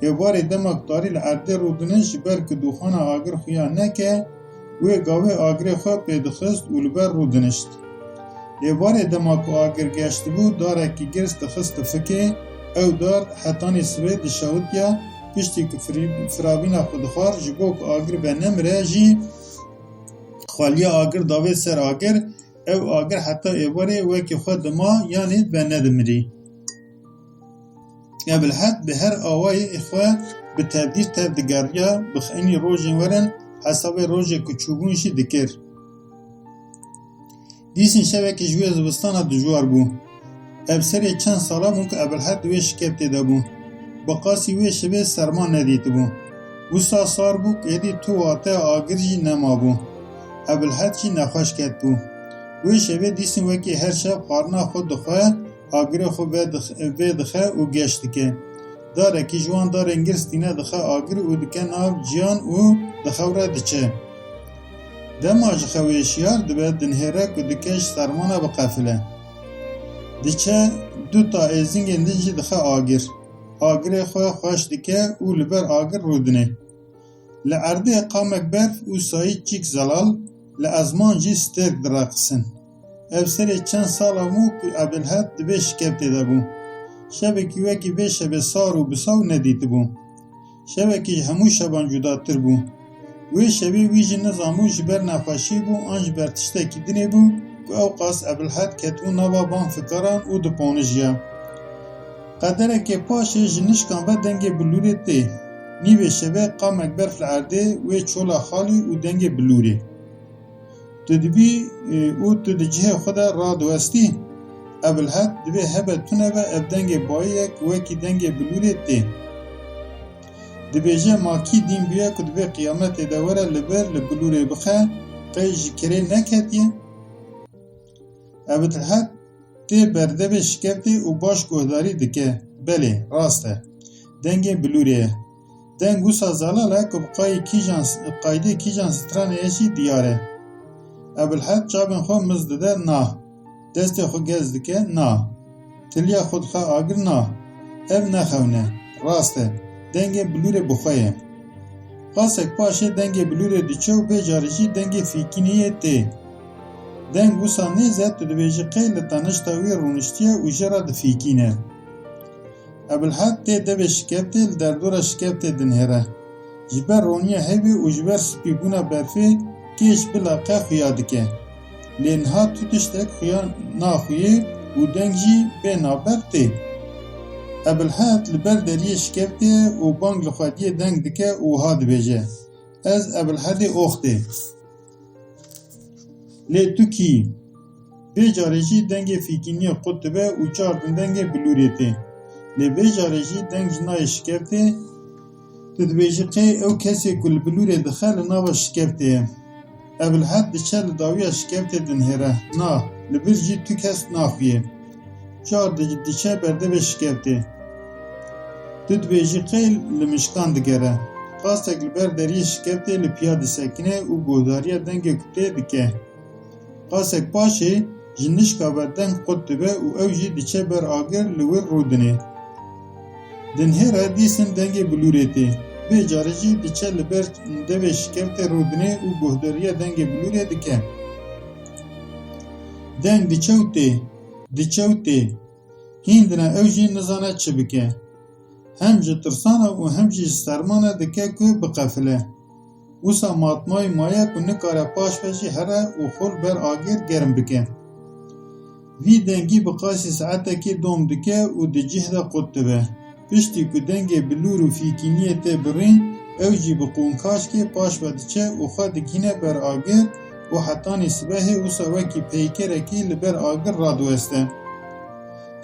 Êvarê dema ku tarî li erdê rûdinişt, ji ber ku dûxana agir xuya neke, wê gavê agirê xwe pê dixist û li ber rûdinişt. Êvarê dema ku agir geştibû, darekî girs dixist tifikê, ew dar hetanî sibê dişewitiya, piştî ku firî-, firavîna xwe dixwar, ji bo ku agir venemire jî, xweliya agir davê ser agir, ew agir heta êvarê wekî xwe dima, yanî venedimirî. Ebilhed bi her awayê xwe bi tevdîr tev digeriya, bi xeynî rojên werin hesabê rojê ku çûbûn jî dikir. Dîsên şevekê ji wê zivistana dijwar bû. Ev serê çend sala bû ku Ebilhed di wê şiketê de bû. Bi qasî wê şevê serma nedîtibû. Wisa sar bû ku êdî tu wateya agir jî nemabû. Ebilhed jî nexweş ketibû. Wê şevê dîsên wekî her şev xwarina xwe dixwe, agirê xwe vedix-, vêdixe û geş dike. Darekî ji wan darên girs tîne dixe agir û dike nav ciyan û dixewre diçe. Dema ji xewê şiyar dibe, dinihêre ku dike ji sermana biqefile. Diçe du ta êzingên din jî dixe agir. Agirê xwe xweş dike û li ber agir rûdine. Li erdê qamek berf û sayî çîk zelal, li ezman jî stêrk direqisin. Ev serê çend sala bû ku Ebilhed di vê şiketê de bû. Şevekî wekî vê şevê sar û bisaw nedîtibû. Şevekî ji hemû şevan cudatir bû. Wê şevê wî jî nizanbû ji ber nexweşî bû an ji ber tiştekî dinê bû, ku ewqas Ebilhed ketibû nava van fikaran û diponîjiya. Qederekê paşê ji nişkan ve dengê bilûrê tê. Nîvê şevê qamek berf li erdê wê çola xalî û dengê bilûrê. Tu dibî, e, û tu di cihê xwe de radiwestî. Ebilhed dibê hebe tune be ev dengê bayî ye ku wekî dengê bilûrê tê. Dibêje, ma kî dîn bûye ku di vê qiyametê de were li vir li bilûrê bixe, qey ji kirê neketiye? Ebilhed tê berdevê şikeftê û baş guhdarî dike. Belê, rast e. Dengê bilûrê ye. Deng wisa zelal e ku bi qayê kîjan, qaydê kîjan stranê ye jî diyar e. Ebilhed çavên xwe miz dide, na. Destê xwe gez dike, na. Tiliya xwe dixe agir, na. Ev ne xewn e. Rast e. Dengê bilûrê bi xwe ye. Qasek paşê dengê bilûrê diçe û vê carê jî dengê fîkîniyê tê. Deng wisa nêz e, tu dibêjî qey li tenişta wî rûniştiye û jê re difîkîne. Ebilhed tê devê şikeftê, li derdora şikeftê dinihêre. Ji ber roniya hevê û ji ber spîbûna berfê kêş bila qe xuya dike. Lê niha tu tiştek xuya naxuyê û deng jî bê navber tê. Ebilhed li ber deriyê şikeftê ye û bang li xwediyê deng dike û wiha dibêje, Ez Ebilhedê Oxtê. Lê tu kî? Vê carê jî dengê fîkîniyê qut dibe û çar din dengê bilûrê tê. Lê vê carê jî deng ji nayê şikeftê. Tu dibêjî qey ew kesê ku li bilûrê dixe li nava şikeftê ye. Ebilhed diçe li dawiya şikeftê dinihêre. Na, li vir jî tu kes naxuye. Çar di-, diçe berdevê şikeftê. Tu dibêjî qey li mişkan digere. Qasek li ber deriyê şikeftê li piya disekine û guhdariya dengê ku tê dike. Qasek paşê ji nişka ve deng qut dibe û ew jî diçe ber agir li wir rûdinê. Dinihêre dîsin dengê bilûrê tê. Vê carê jî diçe li ber devê şikeftê rûdinê û guhdariya dengê bilûrê dike. Deng diçe û tê, diçe û tê. Hîndina ew jî nizane çi bike. Hem ji tirsana û hem jî ji sermana dike ku biqefile. Wisa matmayî maye ku nikare paş ve jî here û xwe li ber agir germ bike. Vî dengî bi qasî saetekê dom dike û di cih de qut dibe. Piştî ku dengê bilûr û fîkîniyê tê birîn, ew jî bi qûnkaşkê paş ve diçe û xwe digihîne ber agir û hetanî sibehê wisa wekî peykerekî li ber agir radiweste.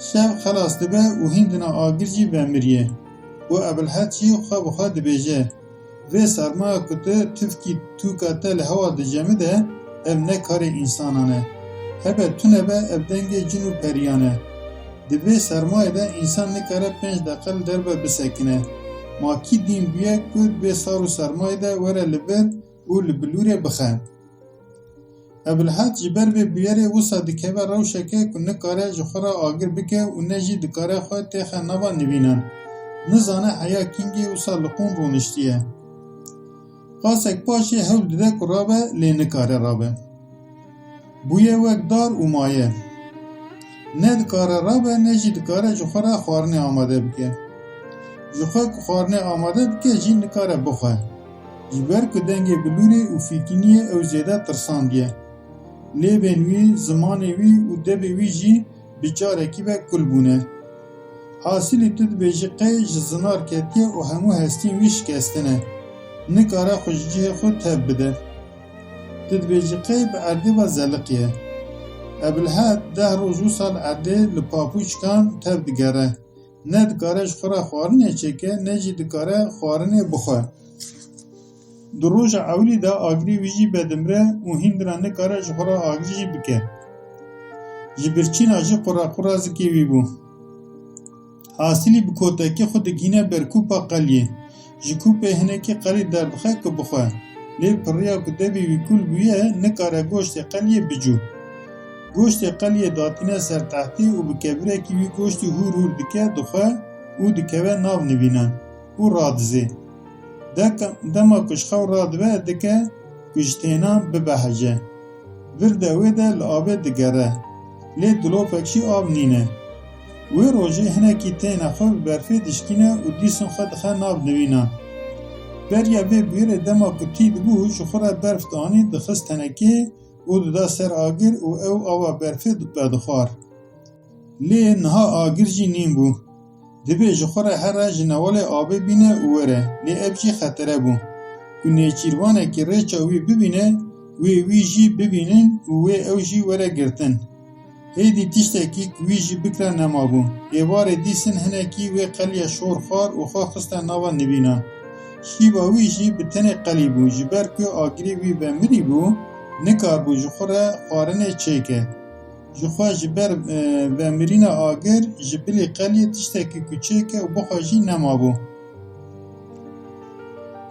Şev xelas dibe û hîndina agir jî vemiriye. Û Ebilhed jî xwe bi xwe dibêje, Vê sermaya ku tu tifkî tûka te li hewa dicemide, ev ne karê însanan e. Hebe tune be, ev dengê cin û periyan e. Di vê sermayê de însan nikare pênc deqe li derve bisekine. Ma kî dîn bûye ku di vê sar û sermayê de were li vir û li bilûrê bixe? Ebilhed ji ber vê bûyerê wisa dikeve rewşeke ku nikare ji xwe re agir bike û ne jî dikare xwe têxe nava nivînan. Nizane heya kîngê wisa li qûn rûniştiye. Qasek paşê hewl dide ku rabe, lê nikare rabe. Bûye wek dar û maye. Ne dikare rabe, ne jî dikare ji xwe re xwarinê amade bike. Ji xwe ku xwarinê amade bike jî nikare bixwe. Ji ber ku dengê bilûrê û fîkîniyê ew zêde tirsandiye. Lêvên wî, zimanê wî û devê wî jî bi carekî ve kul bûne. Hasilî tu dibêjî qey ji zinar ketiye û hemû hestiyên wî şikestine. Nikare xwe ji cihê xwe tev bide. Tu dibêjî qey bi erdê ve zeliqiye. Ebilhed deh roj wisa li erdê li papûçkan tev digere. Ne dikare ji xwe re xwarinê çêke, ne jî dikare xwarinê bixwe. Di roja ewilî de agirê wî jî vedimre û hîndira nikare ji xwe re agir jî bike. Ji birçîna jî qurequra zikê wî bû. Hasilî bi kotekî xwe digihîne ber kûpa qeliyê. Ji kûpê hinekî qelî derdixe ku bixwe. Lê pirriya ku devê wî kul bûye, nikare goştê qeliyê bicû. Goştê qeliyê datîne ser tehtê û bi kevirekî wî goştî hûr hûr dike, dixwe û dikeve nav nivînan û radizê. Deka-, dema ku ji xew radibe, dike ku ji tênan bibehece. Vir de wê de li avê digere. Lê dilopek jî av nîne. Wê rojê hinekî têne xwe bi berfê dişkîne û dîsin xwe dixe nav nivînan. Beriya vê bûyerê dema ku tî dibû, ji xwe re berf dianî, dixist tenekê û dida ser agir û ew ava berfê vedixwar. Lê niha agir jî nîn bû. Dibê ji xwe re here ji newalê abê bîne û were, lê ev jî xetere bû. Ku nêçîrvanekî rêça wî bibîne, wê wî jî bibînin û wê ew jî were girtin. Hêdî tiştekî ku wî jî bikira nemabû. Êvarê dîsin hinekî wê qeliya şor xwar û xwe xiste nava nivînan. Şîva wî jî bi tenê qelî bû, ji ber ku agirê wî vemirî bû, nikarbû ji xwe re xwarinê çêke. Ji xwe ji ber, e, vemirîna agir, ji bilî qeliyê tiştekî ku çêke û bixwe jî nemabû.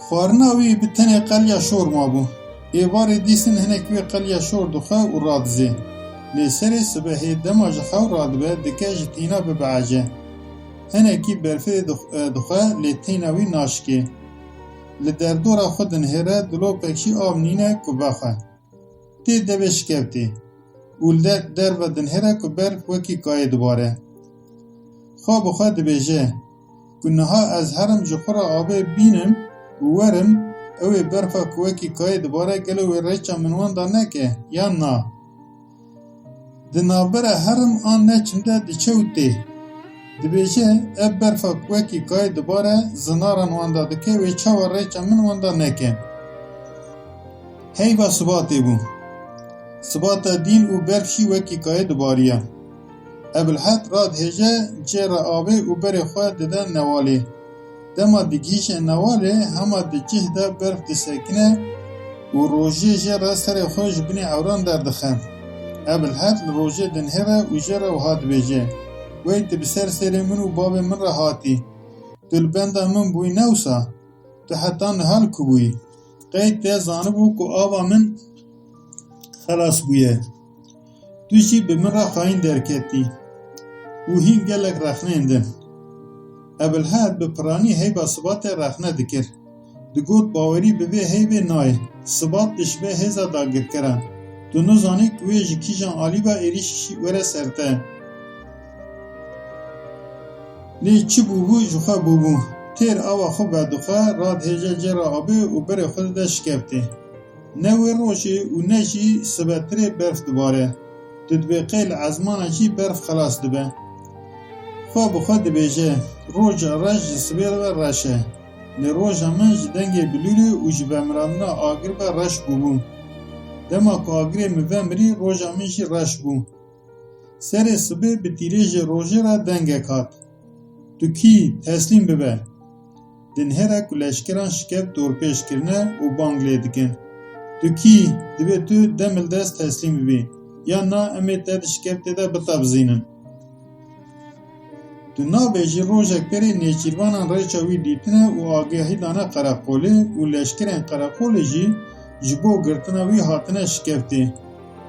Xwarina wî bi tenê qeliya şor mabû. Êvarê dîsin hinek wê qeliya şor dixwe û radizê. Lê serê sibehê dema ji xew radibe, dike ji tîna bibe ece. Hinekî berfê dix-, e, dixwe, lê tîna wî naşikê. Li derdora xwe dinihêre, dilopek jî av nîne ku vexwe. Tê devê şikevtê û li der-, derve dinihêre ku berf wekî kayê dibare. Xwe bi xwe dibêje ku niha ez herim ji xwe re avê bînim û werim, ew ê berfa ku wekî kayê dibare gelo wê rêça min wenda neke yan na? Di navbera herim an neçim de diçe û tê. Dibêje, ev berfa ku wekî kayê dibare, zinaran wenda dike, wê çawa rêça min wenda neke? Heyva sibatê bû. Sibata dîn û berf jî wekî kayê dibariya. Ebilhed radihêje cê re avê û berê xwe dide newalê. Dema digihîje newalê, hema di cih de berf disekine û rojê jê re serê xwe ji binê ewran derdixe. Ebilhed li rojê dinihêre û jê re wiha dibêje, Wey tu bi ser serê min û bavê min re hatî. Tu li benda min bûyî ne wisa? Tu heta niha li ku bûyî? Qey te zanibû ku ava min xelas bûye? Tu jî bi min re xayîn derketî û hîn gelek rexneyên din. Ebilhed bi piranî heyva Sibatê rexne dikir. Digot, Bawerî bi vê heyvê nayê. Sibat dişibe hêza dagirkeran. Tu nizanî ku wê ji kîjan alî ve êrîşî were ser te. Lê çi bûbû, ji xwe bûbû. Têr ava xwe vedixwe, radihêje cê re abê û berê xwe dide şikeftê. Ne wê rojê û ne jî sibetirê berf dibare. Tu dibê qey li ezmana jî berf xelas dibe. Xwe bi xwe dibêje, Roja reş ji sibê ve reş e. Lê roja min ji dengê bilûrê û ji vemirandina agir ve reş bûbû. Dema ku agirê min vemirî, roja min jî reş bû. Serê sibê bi tîrêjê rojê re dengek hat. Tu kî, teslîm bibe! Dinihêre ku leşkeran şikeft dorpêç kirine û bang lê dikin. Tu kî, divê tu demildest teslîm bibî, yan na em ê te di şikeftê de bitebizînin. Tu nabêjî rojek berê nêçîrvanan rêça wî dîtine û agahî dane qereqolê û leşkerên qereqolê jî ji bo girtina wî hatine şikeftê,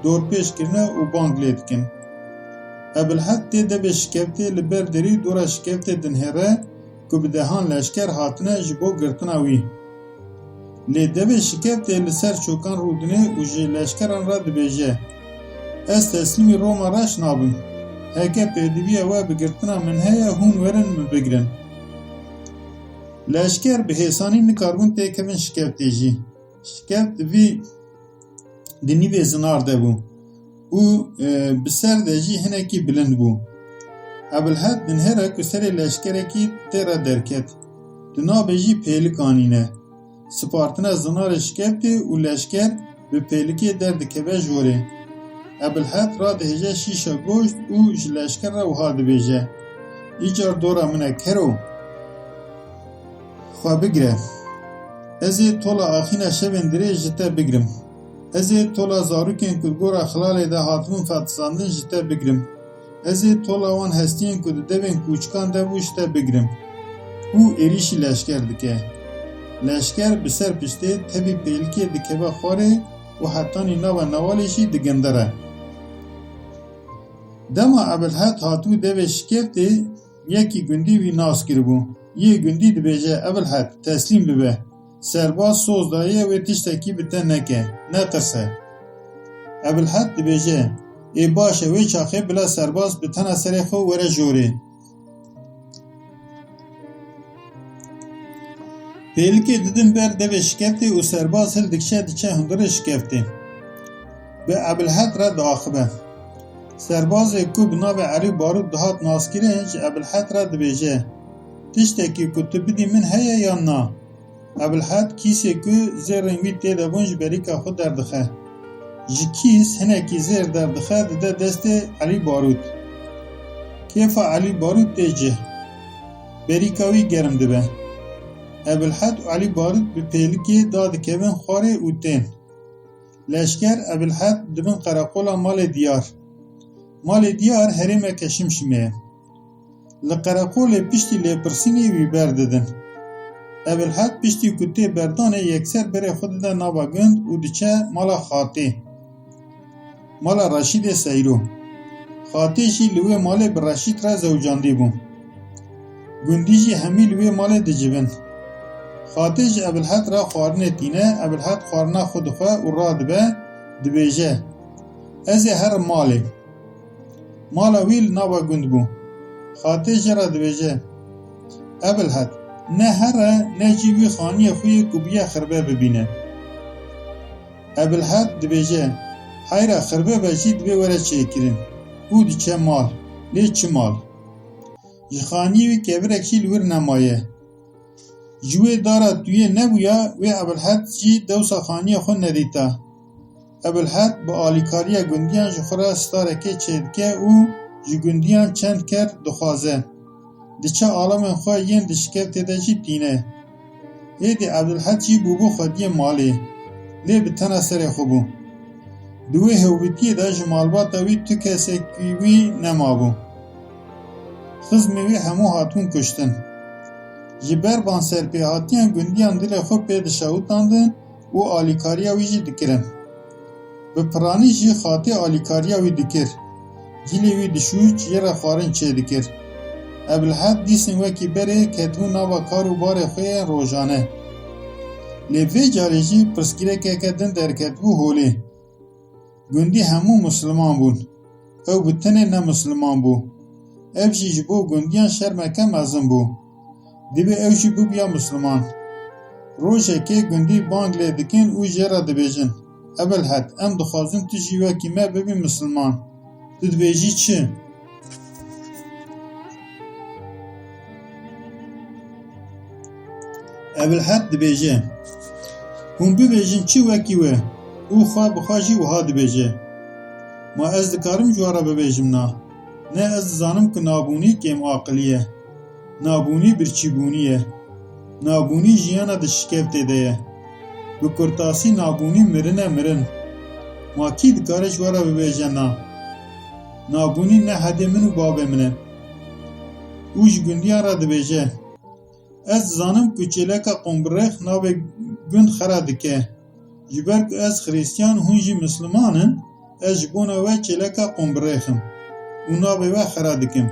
dorpêç kirine û bang lê dikin. Ebilhed tê devê şikeftê li ber derî dora şikeftê dinihêre ku bi dehan leşker hatine ji bo girtina wî. Lê devê şikeftê li ser çokan rûdine û ji leşkeran re dibêje, Ez teslîmî Roma reş nabim. Heke pêdiviya we bi girtina min heye, hûn werin min bigirin. Leşker bi hêsanî nikarbûn têkevin şikeftê jî. Şikeft di vî, di nîvê zinar de bû û, e, bi ser de jî hinekî bilind bû. Ebilhed dinihêre ku serê leşkerekî tê re derket. Tu nabêjî pêlik anîne. Sipartine zinarê şikeftê û leşker bi pêlikê derdikeve jorê. Ebilhed radihêje şîşa goşt û ji leşker re wiha dibêje, Îcar dora min e kero! Xwe bigire. Ez ê tola axîna şevên dirêj ji te bigrim. Ez ê tola zarokên ku di gora xilalê de hatibûn fetisandin ji te bigrim. Ez ê tola wan hestiyên ku di devên kûçikan de bû ji te bigrim. Û êrîşî leşker dike. Leşker bi ser piştê tevî pêlikê dikeve xwarê û hetanî nava newalê jî digindire. Dema Ebilhed hatibû devê şikeftê, yekî gundî wî nas kiribû. Yê gundî dibêje, Ebilhed, teslîm bibe. Serbaz soz daye wê tiştekî bi te neke. Netirse. Ebilhed dibêje, Ê baş e, wê çaxê bila serbaz bi tena serê xwe were jorê. Pêlikê didin ber devê şikeftê û serbaz hildikşe diçe hundirê şikeftê. Bi Ebilhed re diaxibe. Serbazê ku bi navê Elî Barût dihat naskirin, ji Ebilhed re dibêje, Tiştekî ku tu bidî min heye yan na? Ebilhed kîsê ku zêrên wî tê de bûn ji berîka xwe derdixe. Ji kîs hinekî zêr derdixe, dide destê Elî Barût. Kêfa Elî Barût tê cih. Berîka wî germ dibe. Ebilhed û Elî Barût bi pêlikê dadikevin xwarê û tên. Leşker Ebilhed dibin qereqola malê Diyar. Malê Diyar herêmeke Şimşimê ye. Li qereqolê piştî lêpirsînê wî berdidin. Ebilhed piştî ku tê berdanê yekser berê xwe dide nava gund û diçe mala Xatê. Mala Reşîdê Seyro. Xatê jî li wê malê bi Reşîd re zewcandî bû. Gundî jî hemî li wê malê dicivin. Xatê ji Ebilhed re xwarinê tîne, Ebilhed xwarina xwe dixwe û radibe, dibêje, Ez ê herim malê. Mala wî li nava gund bû. Xatê jê re dibêje, Ebilhed, ne here, ne jî wî xaniyê xwe yê ku bûye xirbe bibîne. Ebilhed dibêje, Heyra xirbe be jî divê were çêkirin. Û diçe mal. Lê çi mal? Ji xaniyê wî kevirek jî li wir nemaye. Ji wê dara tuyê nebûya, wê Ebilhed jî dewsa xaniyê xwe nedîta. Ebilhed bi alîkariya gundiyan ji xwe re starekê çêdike û ji gundiyan çend ker dixwaze. Diçe alemên xwe yên di şikevtê de jî tîne. Êdî Ebilhed jî bûbû xwediyê malê, lê bi tena serê xwe bû. Di wê hewbitiyê de ji malbata wî tu kesekî wî nemabû. Xizmê wî hemû hatibûn kuştin. Ji ber van serpêhatiyan gundiyan dilê xwe pê dişewitandin û alîkariya wî jî dikirin. Bi piranî jî Xatê alîkariya wî dikir. Cilê wî dişû, çiyê re xwarin çêdikir. Ebilhed dîsên wekî berê ketibû nava kar û barê xwe yên rojane. Lê vê carê jî pirsgirêkeke din derketibû holê. Gundî hemû misliman bûn. Ew bi tenê ne misliman bû. Ev jî ji bo gundiyan şermeke mezin bû. Divê ew jî bibûya misliman. Rojekê gundî bang lê dikin û jê re dibêjin, Ebilhed, em dixwazin tu jî wekî me bibî misliman. Tu dibêjî çi? Ebilhed dibêje, Hûn bibêjin çi wekî we? Û xwe bi xwe jî wiha dibêje, Ma ez dikarim ji we re bibêjim na? Ne ez dizanim ku nabûnî kêmaqilî ye. Nabûnî birçîbûnî ye. Nabûnî jiyana di şikevtê de ye. Bi kurtasî nabûnî mirin e mirin. Ma kî dikare ji we re bibêje na? Nabûnî ne hedê min û bavê min e. Û ji gundiyan re dibêje, Ez dizanim ku çêleka Qombirêx navê gund xera dike. Ji ber ku ez xirîstiyan, hûn jî misliman in, ez ji bona we çêleka Qombirêx im û navê we xera dikim.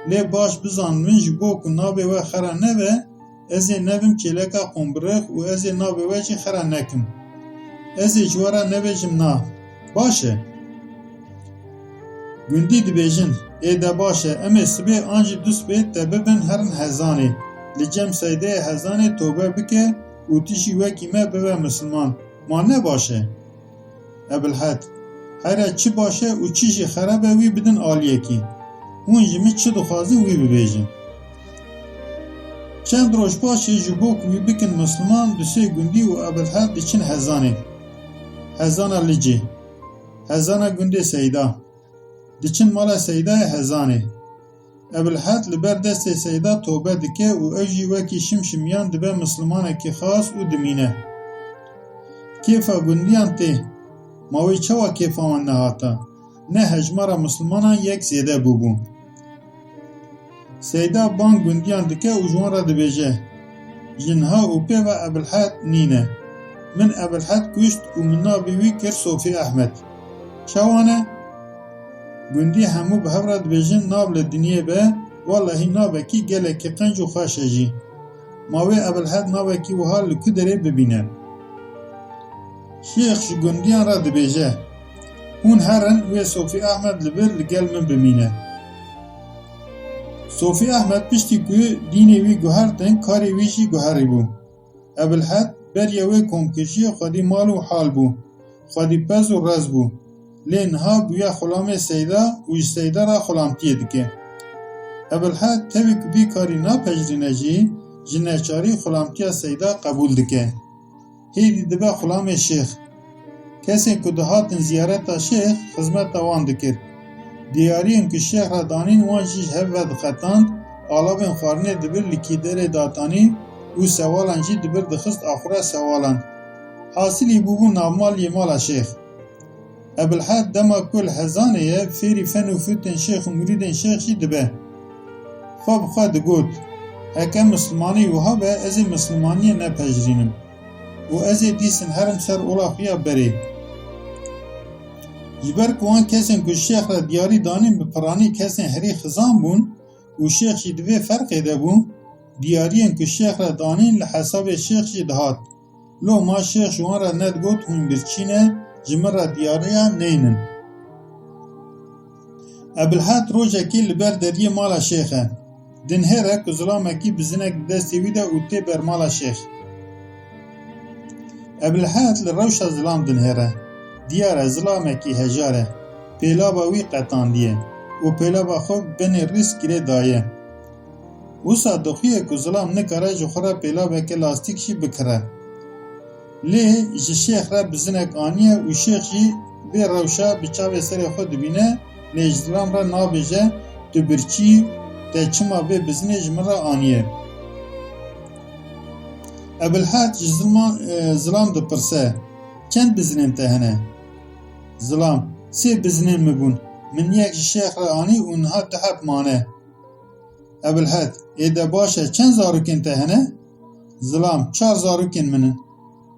Lê baş bizanibin, ji bo ku navê we xera nebe, ez ê nevim çêleka Qombirêx û ez ê navê we jî xera nekim. Ez ê ji we re nebêjim na. Baş e. Gundî dibêjin, Ê de baş e, em ê sibê an jî du sibê te bibin herin Hezanê. Li cem Seydeyê Hezanê tobe bike û tu jî wekî me bibe misilman. Ma ne baş e? Ebilhed, Heyra çi baş e û çi jî xerab e, wî bidin aliyekî. Hûn ji min çi dixwazin, wî bibêjin. Çend roj paşê ji bo ku wî bikin misliman, du sê gundî û Ebilhed diçin Hezanê. Hezana Licê. Hezana gundê Seyda. Diçin mala Seydayê Hezanê. Ebilhed li ber destê Seyda tobe dike û ew jî wekî şimşimiyan dibe mislimanekî xas û dimîne. Kêfa gundiyan tê. Ma wê çawa kêfa wan nehata? Ne hejmara mislimanan yek zêde bûbû. Seyda bang gundiyan dike û ji wan re dibêje, Ji niha û pê ve Ebilhed nîne. Min Ebilhed kuşt û min navê wî kir Sofî Ehmed. Çawa ne? Gundî hemû bi hev re dibêjin, Nav li dinyê be, wellehî navekî gelekî qenc û xweş e jî. Ma wê Ebilhed navekî wiha li ku derê bibîne? Şêx ji gundiyan re dibêje, Hûn herin, wê Sofî Ehmed li vir li gel min bimîne. Sofî Ehmed piştî ku dînê wî guhertin, karê wî jî guherîbû. Ebilhed beriya wê komkujiyê xwedî mal û hal bû. xwedîpez û rez bû. Lê niha bûye xulamê Seyda û ji Seyda re xulamtiyê dike. Ebilhed tevî ku vî karî napejirîne jî, ji neçarî xulamtiya Seyda qebûl dike. Hêdî dibe xulamê şêx. Kesên ku dihatin ziyareta şêx, xizmeta wan dikir. Diyariyên ku şêx re danîn, wan jî ji hev ve diqetand, alabên xwarinê dibir li kîderê datanî û sewalan jî dibir dixist axura sewalan. Hasilî bûbû navmal yê mala şêx. Ebilhed dema ku li hezanê ye, fêrî fen û fûtên şêx û murîdên şêx jî dibe. Xwe bi xwe digot, heke mislimanî wiha be, ez ê mislimaniyê nepejirînim û ez ê dîsin herim ser ola xwe ya berê. Ji ber ku wan kesên ku şêx re diyarî danîn bi piranî kesên herî xizan bûn û şêx jî di vê ferqê de bû, diyariyên ku şêx re danîn li hesabê şêx jî dihat. Loma şêx ji wan re nedigot hûn birçî ne, ji min re diyariya neynin. Ebilhed rojekê li ber deriyê mala şêx e. Dinhêre ku zilamekî bizinek di destê wî de û tê ber mala şêx. Ebilhed li rewşa zilam dinhêre. Diyar e zilamekî hejar e. Pêlava wî qetandiye û pêlava xwe bi benê rîsk girê daye. Wisa dixuye ku zilam nikare ji xwe re pêlaveke lastîk jî bikire. Lê ji şêx re bizinek aniye û şêx jî vê rewşa bi çavê serê xwe dibîne, lê ji zilam re nabêje, tu birçî, te çima vê bizinê ji min re aniye? Ebilhed ji zilma-, e, zilam dipirse, çend bizinên te hene? Zilam, sê bizinên min bûn. Min yek ji şêx re anî û niha du heb mane. Ebilhed, ê de baş e, çend zarokên te hene? Zilam, çar zarokên min in.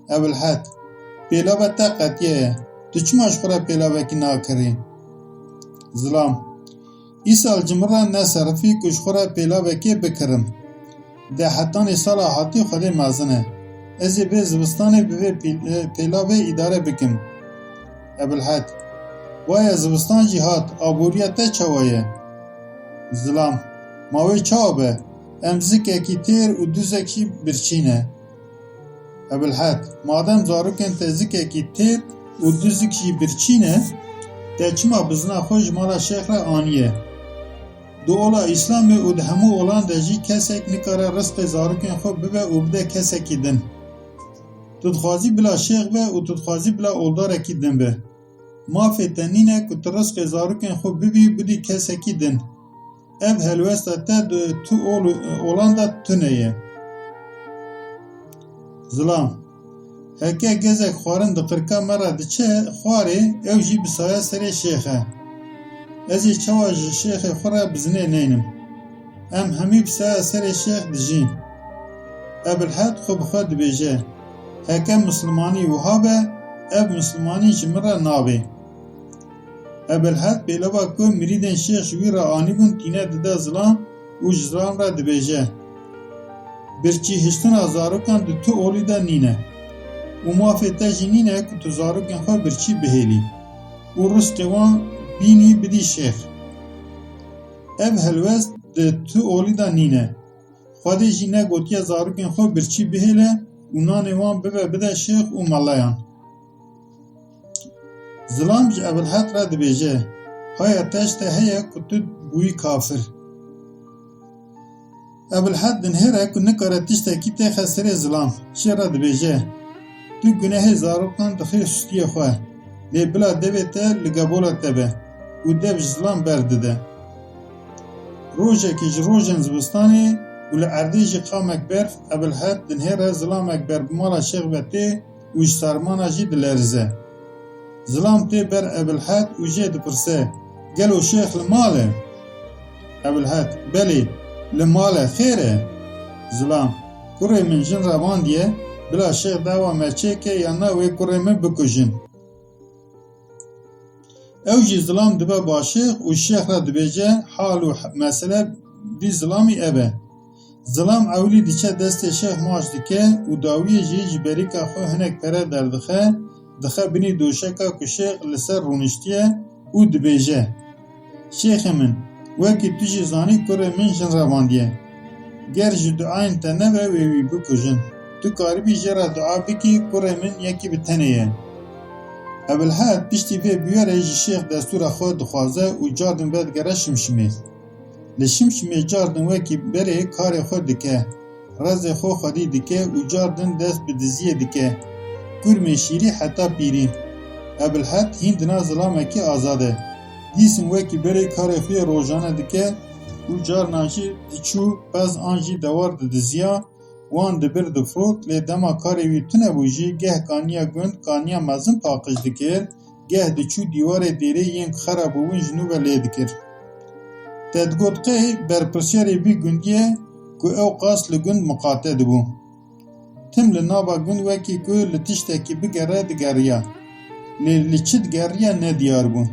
Ebilhed, pêlava te qetiye ye. Tu çima ji xwe re pêlavekî nakirî? Zilam, îsal ji min re neserifî ku ji xwe re pêlavekê bikirim. De hetanî sala hatî Xwedê mezin e. Ez ê vê zivistanê bi vê pîl-, e, pêlavê îdare bikim. Ebilhed, waya zivistan jî hat, aboriya te çawa ye? Zilam, ma wê çawa be? Em zikekî têr û duzek jî birçî ne. Ebilhed, madem zarokên te zikekî têr û duzik jî birçî ne, te çima bizina xwe ji mala şêx re aniye? Di ola Îslamê û di hemû olan de jî kesek nikare rizqê zarokên xwe bibe û bide kesekî din. Tu dixwazî bila şêx be û tu dixwazî bila oldarekî din be. Mafê te nîne ku tu rizqê zarokên xwe bibî bidî kesekî din. Ev helwesta te di tu ol-, olan de tune ye. Zilam, heke gezek xwarin di qirka me re diçe xwarê, ew jî bi saya serê şêx e. Ez ê çawa ji şêxê xwe re bizinê neynim? Em hemî bi saya serê şêx dijîn. Ebilhed xwe bi xwe dibêje, heke mislimanî wiha be, ev mislimanî ji min re nabê. Ebilhed pêlava ku mirîdên şêx ji wî re anîbûn tîne dide zilam û ji zilam re dibêje, birçî hiştina zarokan di tu olî de nîne û mafê te jî nîne ku tu zarokên xwe birçî bihêlî û rizqê wan bînî bidî şêx. Ev helwest di tu olî de nîne. Xwedê jî negotiye zarokên xwe birçî bihêle û nanê wan bibe bide şêx û meleyan. Zilam ji Ebilhed re dibêje, haya te ji te heye ku tu bûyî kafir. Ebilhed dinhêre ku nikare tiştekî têxe serê zilam, jê re dibêje, tu gunehê zarokan dixî sustiyê xwe, lê bila devê te li gebola te be û dev ji zilam berdide. Rojekê ji rojên zivistanê û li erdê jî qamek berf, Ebilhed dinhêre zilamek ber bi mala şêx ve tê û ji sermana jî dilerize. Zilam tê ber Ebilhed û jê dipirse, gelo şêx li mal e? Ebilhed, belê, li mal e, xêr e? Zilam, kurê min jin revandiye, bila şêx dawa me çêke ya na wê kurê min bikujin. Ew jî zilam dibe ba şêx û şêx re dibêje, hal û mesele vî zilamî ev e. Zilam ewilî diçe destê şêx maç dike û dawiyê jî ji berîka xwe hinek pere derdixe, dixe binî doşeka ku şêx li ser rûniştiye û dibêje, şêxê min, wekî tu jî zanî kurê min jin revandiye. Ger ji duayên te nebe wê wî bikujin. Tu karibî jê re dua bikî, kurê min yekî bi tenê ye. Ebilhed piştî vê bûyerê ji şêx destûra xwe dixwaze û cardin vedigere Şimşimê. Li Şimşimê cardin wekî berê karê xwe dike, rezê xwe xwedî dike û cardin dest bi diziyê dike, kurmê şîrî heta pîrî. Ebilhed hîn dina zilamekî azad e. Dîsin wekî berê karê xwe yê rojane dike û carnan jî diçû pez an jî dewar didiziya, wan dibir difrot, lê dema karê wî tune bû jî geh kaniya gund kaniya mezin paqij dikir, geh diçû dîwarê dêrê yên ku xera bûbûn ji nû ve lê dikir. Te digot qey berpirsiyarê vî gundî ye ku ew qas li gund miqate dibû. Tim li nava gund wekî ku li tiştekî bigere digeriya. Lê li çi digeriya nediyar bû.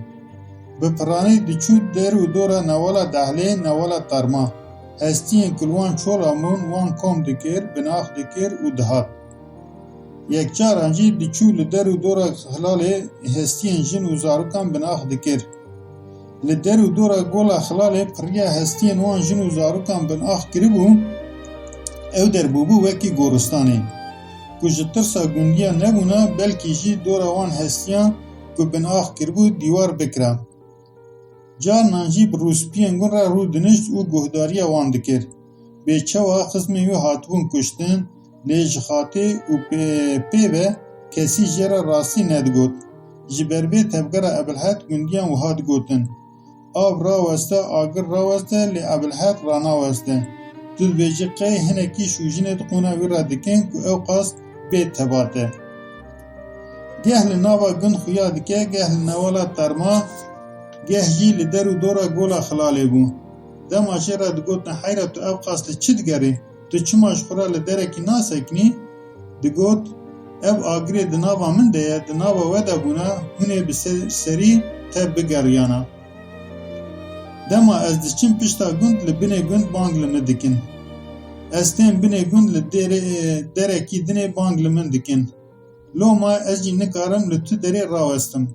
Bi piranî diçû der û dora newala Dehlê, newala Terma. Hestiyên ku li wan çola bûn, wan kom dikir, binax dikir û dihat. Yekcaran jî diçû li der û dora Xilalê hestiyên jin û zarokan binax dikir. Li der û dora gola Xilalê piriya hestiyên wan jin û zarokan binax kiribû, ew der bûbû wekî goristanê, ku ji tirsa gundiya nebûna, belkî jî dora wan hestiyan ku binax kiribû dîwar bikira. Carnan jî bi rûspiyên gund re rûdinişt û guhdariya wan dikir. Bê çawa xizmên wî hatibûn kuştin, lê ji xatê û pê, pê ve kesî jê re rastî nedigot. Ji ber vê tevgera Ebilhed gundiyan wiha digotin: Av raweste, agir raweste, lê Ebilhed ranaweste. Tu dibêjî qey hinekî şûjinê di qûna wî re dikin ku ew qas bê tebat e. Geh li nava gund xuya dike, geh li newala Terma, geh jî li der û dora gola Xilalê bû. Dema jê re digotin: Heyra tu ev qas li çi digerî? Tu çima ji xwe re li derekî nasekinî? Digot: Ev agirê di nava min de ye, di nava we de bûna, hûn ê bi ser-, serî tev bigeriyana. Dema ez diçim pişta gund, li binê gund bang li min dikin. Ez tên binê gund, li derê, derekî dinê bang li min dikin. Loma ez jî nikarim li tu derê rawestim.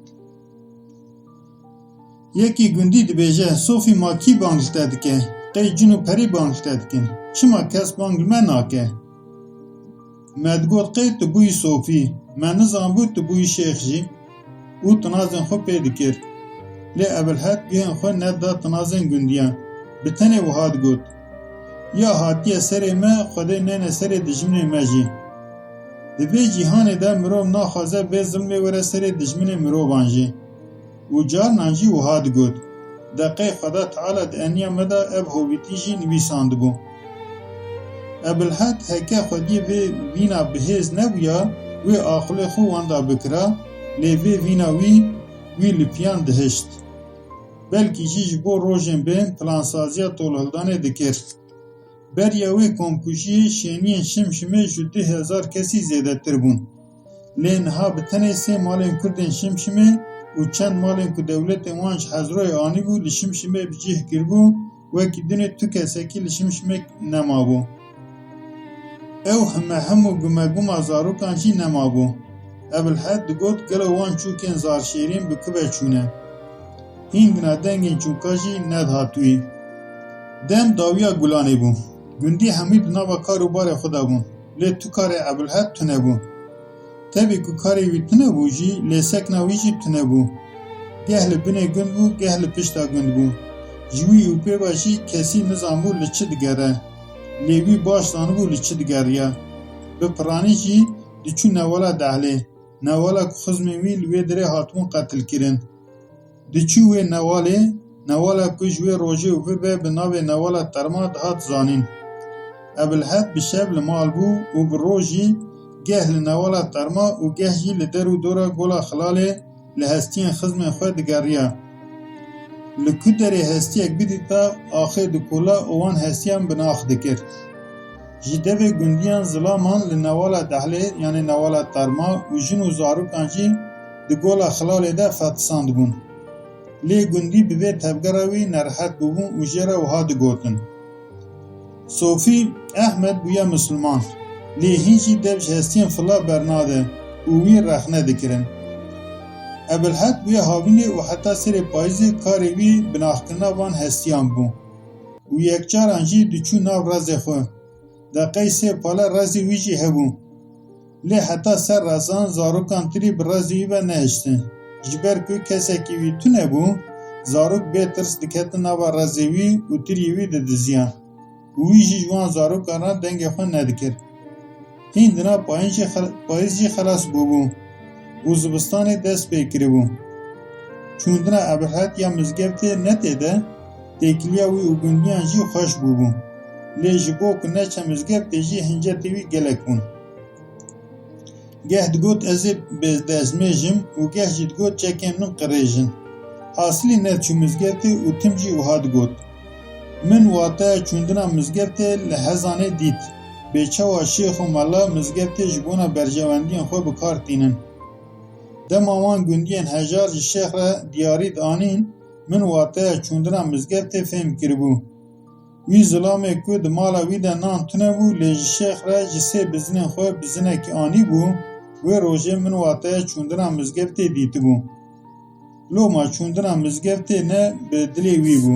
Yekî gundî dibêje: Sofî, ma kî bang li te dike? Qey cin û perî bang li te dikin? Çima kes bang li me nake? Me digot: Qey tu bûyî sofî, me nizanbû tu bûyî şêx jî. Û tinazên xwe pê dikir. Lê Ebilhed guhên xwe nedida tinazên gundiyan. Bi tenê wiha digot: Ya hatiye serê me, Xwedê neyne serê dijminê me jî. Di vê cîhanê de mirov naxwaze vê zilmê were serê dijminê mirovan jî. Û carnan jî wiha digot: De qey Xweda Teala di eniya me de ev hovîtî jî nivîsandibû. Ebilhed heke xwediyê vê vîna bihêz nebûya, wê aqilê xwe wenda bikira, lê vê vîna wî, wî li piyan dihişt. Belkî jî ji bo rojên bên plansaziya tolhildanê dikir. Beriya wê komkujiyê şêniyên Şimşimê ji du hezar kesî zêdetir bûn. Lê niha bi tenê sê malên Kurdên Şimşimê û çend malên ku dewletên wan ji Hezroyê anîbû li Şimşimê bi cih kiribû, wekî dinê tu kesekî li Şimşimê nemabû. Ew himehim û gumeguma zarokan jî nemabû. Ebilhed digot: Gelo wan çûkên Zarşêrîn bi ku ve çûne? Hîngina dengên çûka jî nedihat wî. Dem dawiya gulanê bû. Gundî hemî di nava kar û barê xwe de bûn. Lê tu karê Ebilhed tune bû. Tevî ku karê wî tune bû jî, lê sekna wî jî tune bû. Geh li binê gund bû, geh li pişta gund bû. Ji wî û pê ve jî kesî nizanbû li çi digere. Lê wî baş zanibû li çi digeriya. Bi piranî jî diçû newala Dehlê, newala ku xizmên wî li wê derê hatibûn qetilkirin. Diçû wê newalê, newala ku ji wê rojê û vir ve bi navê newala Terma dihat zanîn. Ebilhed bi şev li mal bû û bi roj jî geh li newala Terma û geh jî li der û dora gola Xilalê li hestiyên xizmên xwe digeriya. Li ku derê hestiyek bidîta, axê dikola û wan hestiyan binax dikir. Ji devê gundiyan zilaman li newala Dehlê, yanê newala Terma û jin û zarokan jî di gola Xilalê de fetisandibûn. Lê gundî bi vê tevgera wî nerehet bûbûn û jê re wiha digotin: Sofî Ehmed bûye misilman, lê hîn jî dev ji hestiyên fila bernade û wî rexne dikirin. Ebilhed bûye havînê û heta serê payîzê karê wî binaxkirina van hestiyan bû û yekcaran jî diçû nav rezê xwe. De qey sê pale rezî wî jî hebû. Lê heta ser rezan zarokan tirî bi rezê wî ve nehiştin. Ji ber ku kesekî wî tune bû, zarok bê tirs diketin nava rezê wî û tirî wî didiziyan. Û wî jî ji wan zarokan re dengê xwe nedikir. Hîn dina payîz jî xel-, payîz jî xelas bûbû û zivistanê dest pê kiribû. Çûndina Ebilhet ya mizgeftê ne tê de, têkiliya wî û gundiyan jî xweş bûbû. Lê ji bo ku neçe mizgeftê jî hincetê wî gelek bûn. Geh digot, "Ez ê bi destmêj im" û geh jî digot, "Çekên min qirêj in." Hasilî nediçû mizgeftê û tim jî wiha digot, "Min wateya çûndina mizgeftê li hezanê dît. Bê çawa şêx û mela mizgeftê ji bona berjewendiyên xwe bi kar tînin?" Dema wan gundiyên hejar ji şêx re diyarî dianîn, min wateya çûndina mizgeftê fêm kiribû. Wî zilamê ku di mala wî de nan tune bû, lê ji şêx re ji sê bizinên xwe bizinekî anîbû, wê rojê min wateya çûndina mizgeftê dîtibû. Loma çûndina mizgeftê ne bi dilê wî bû.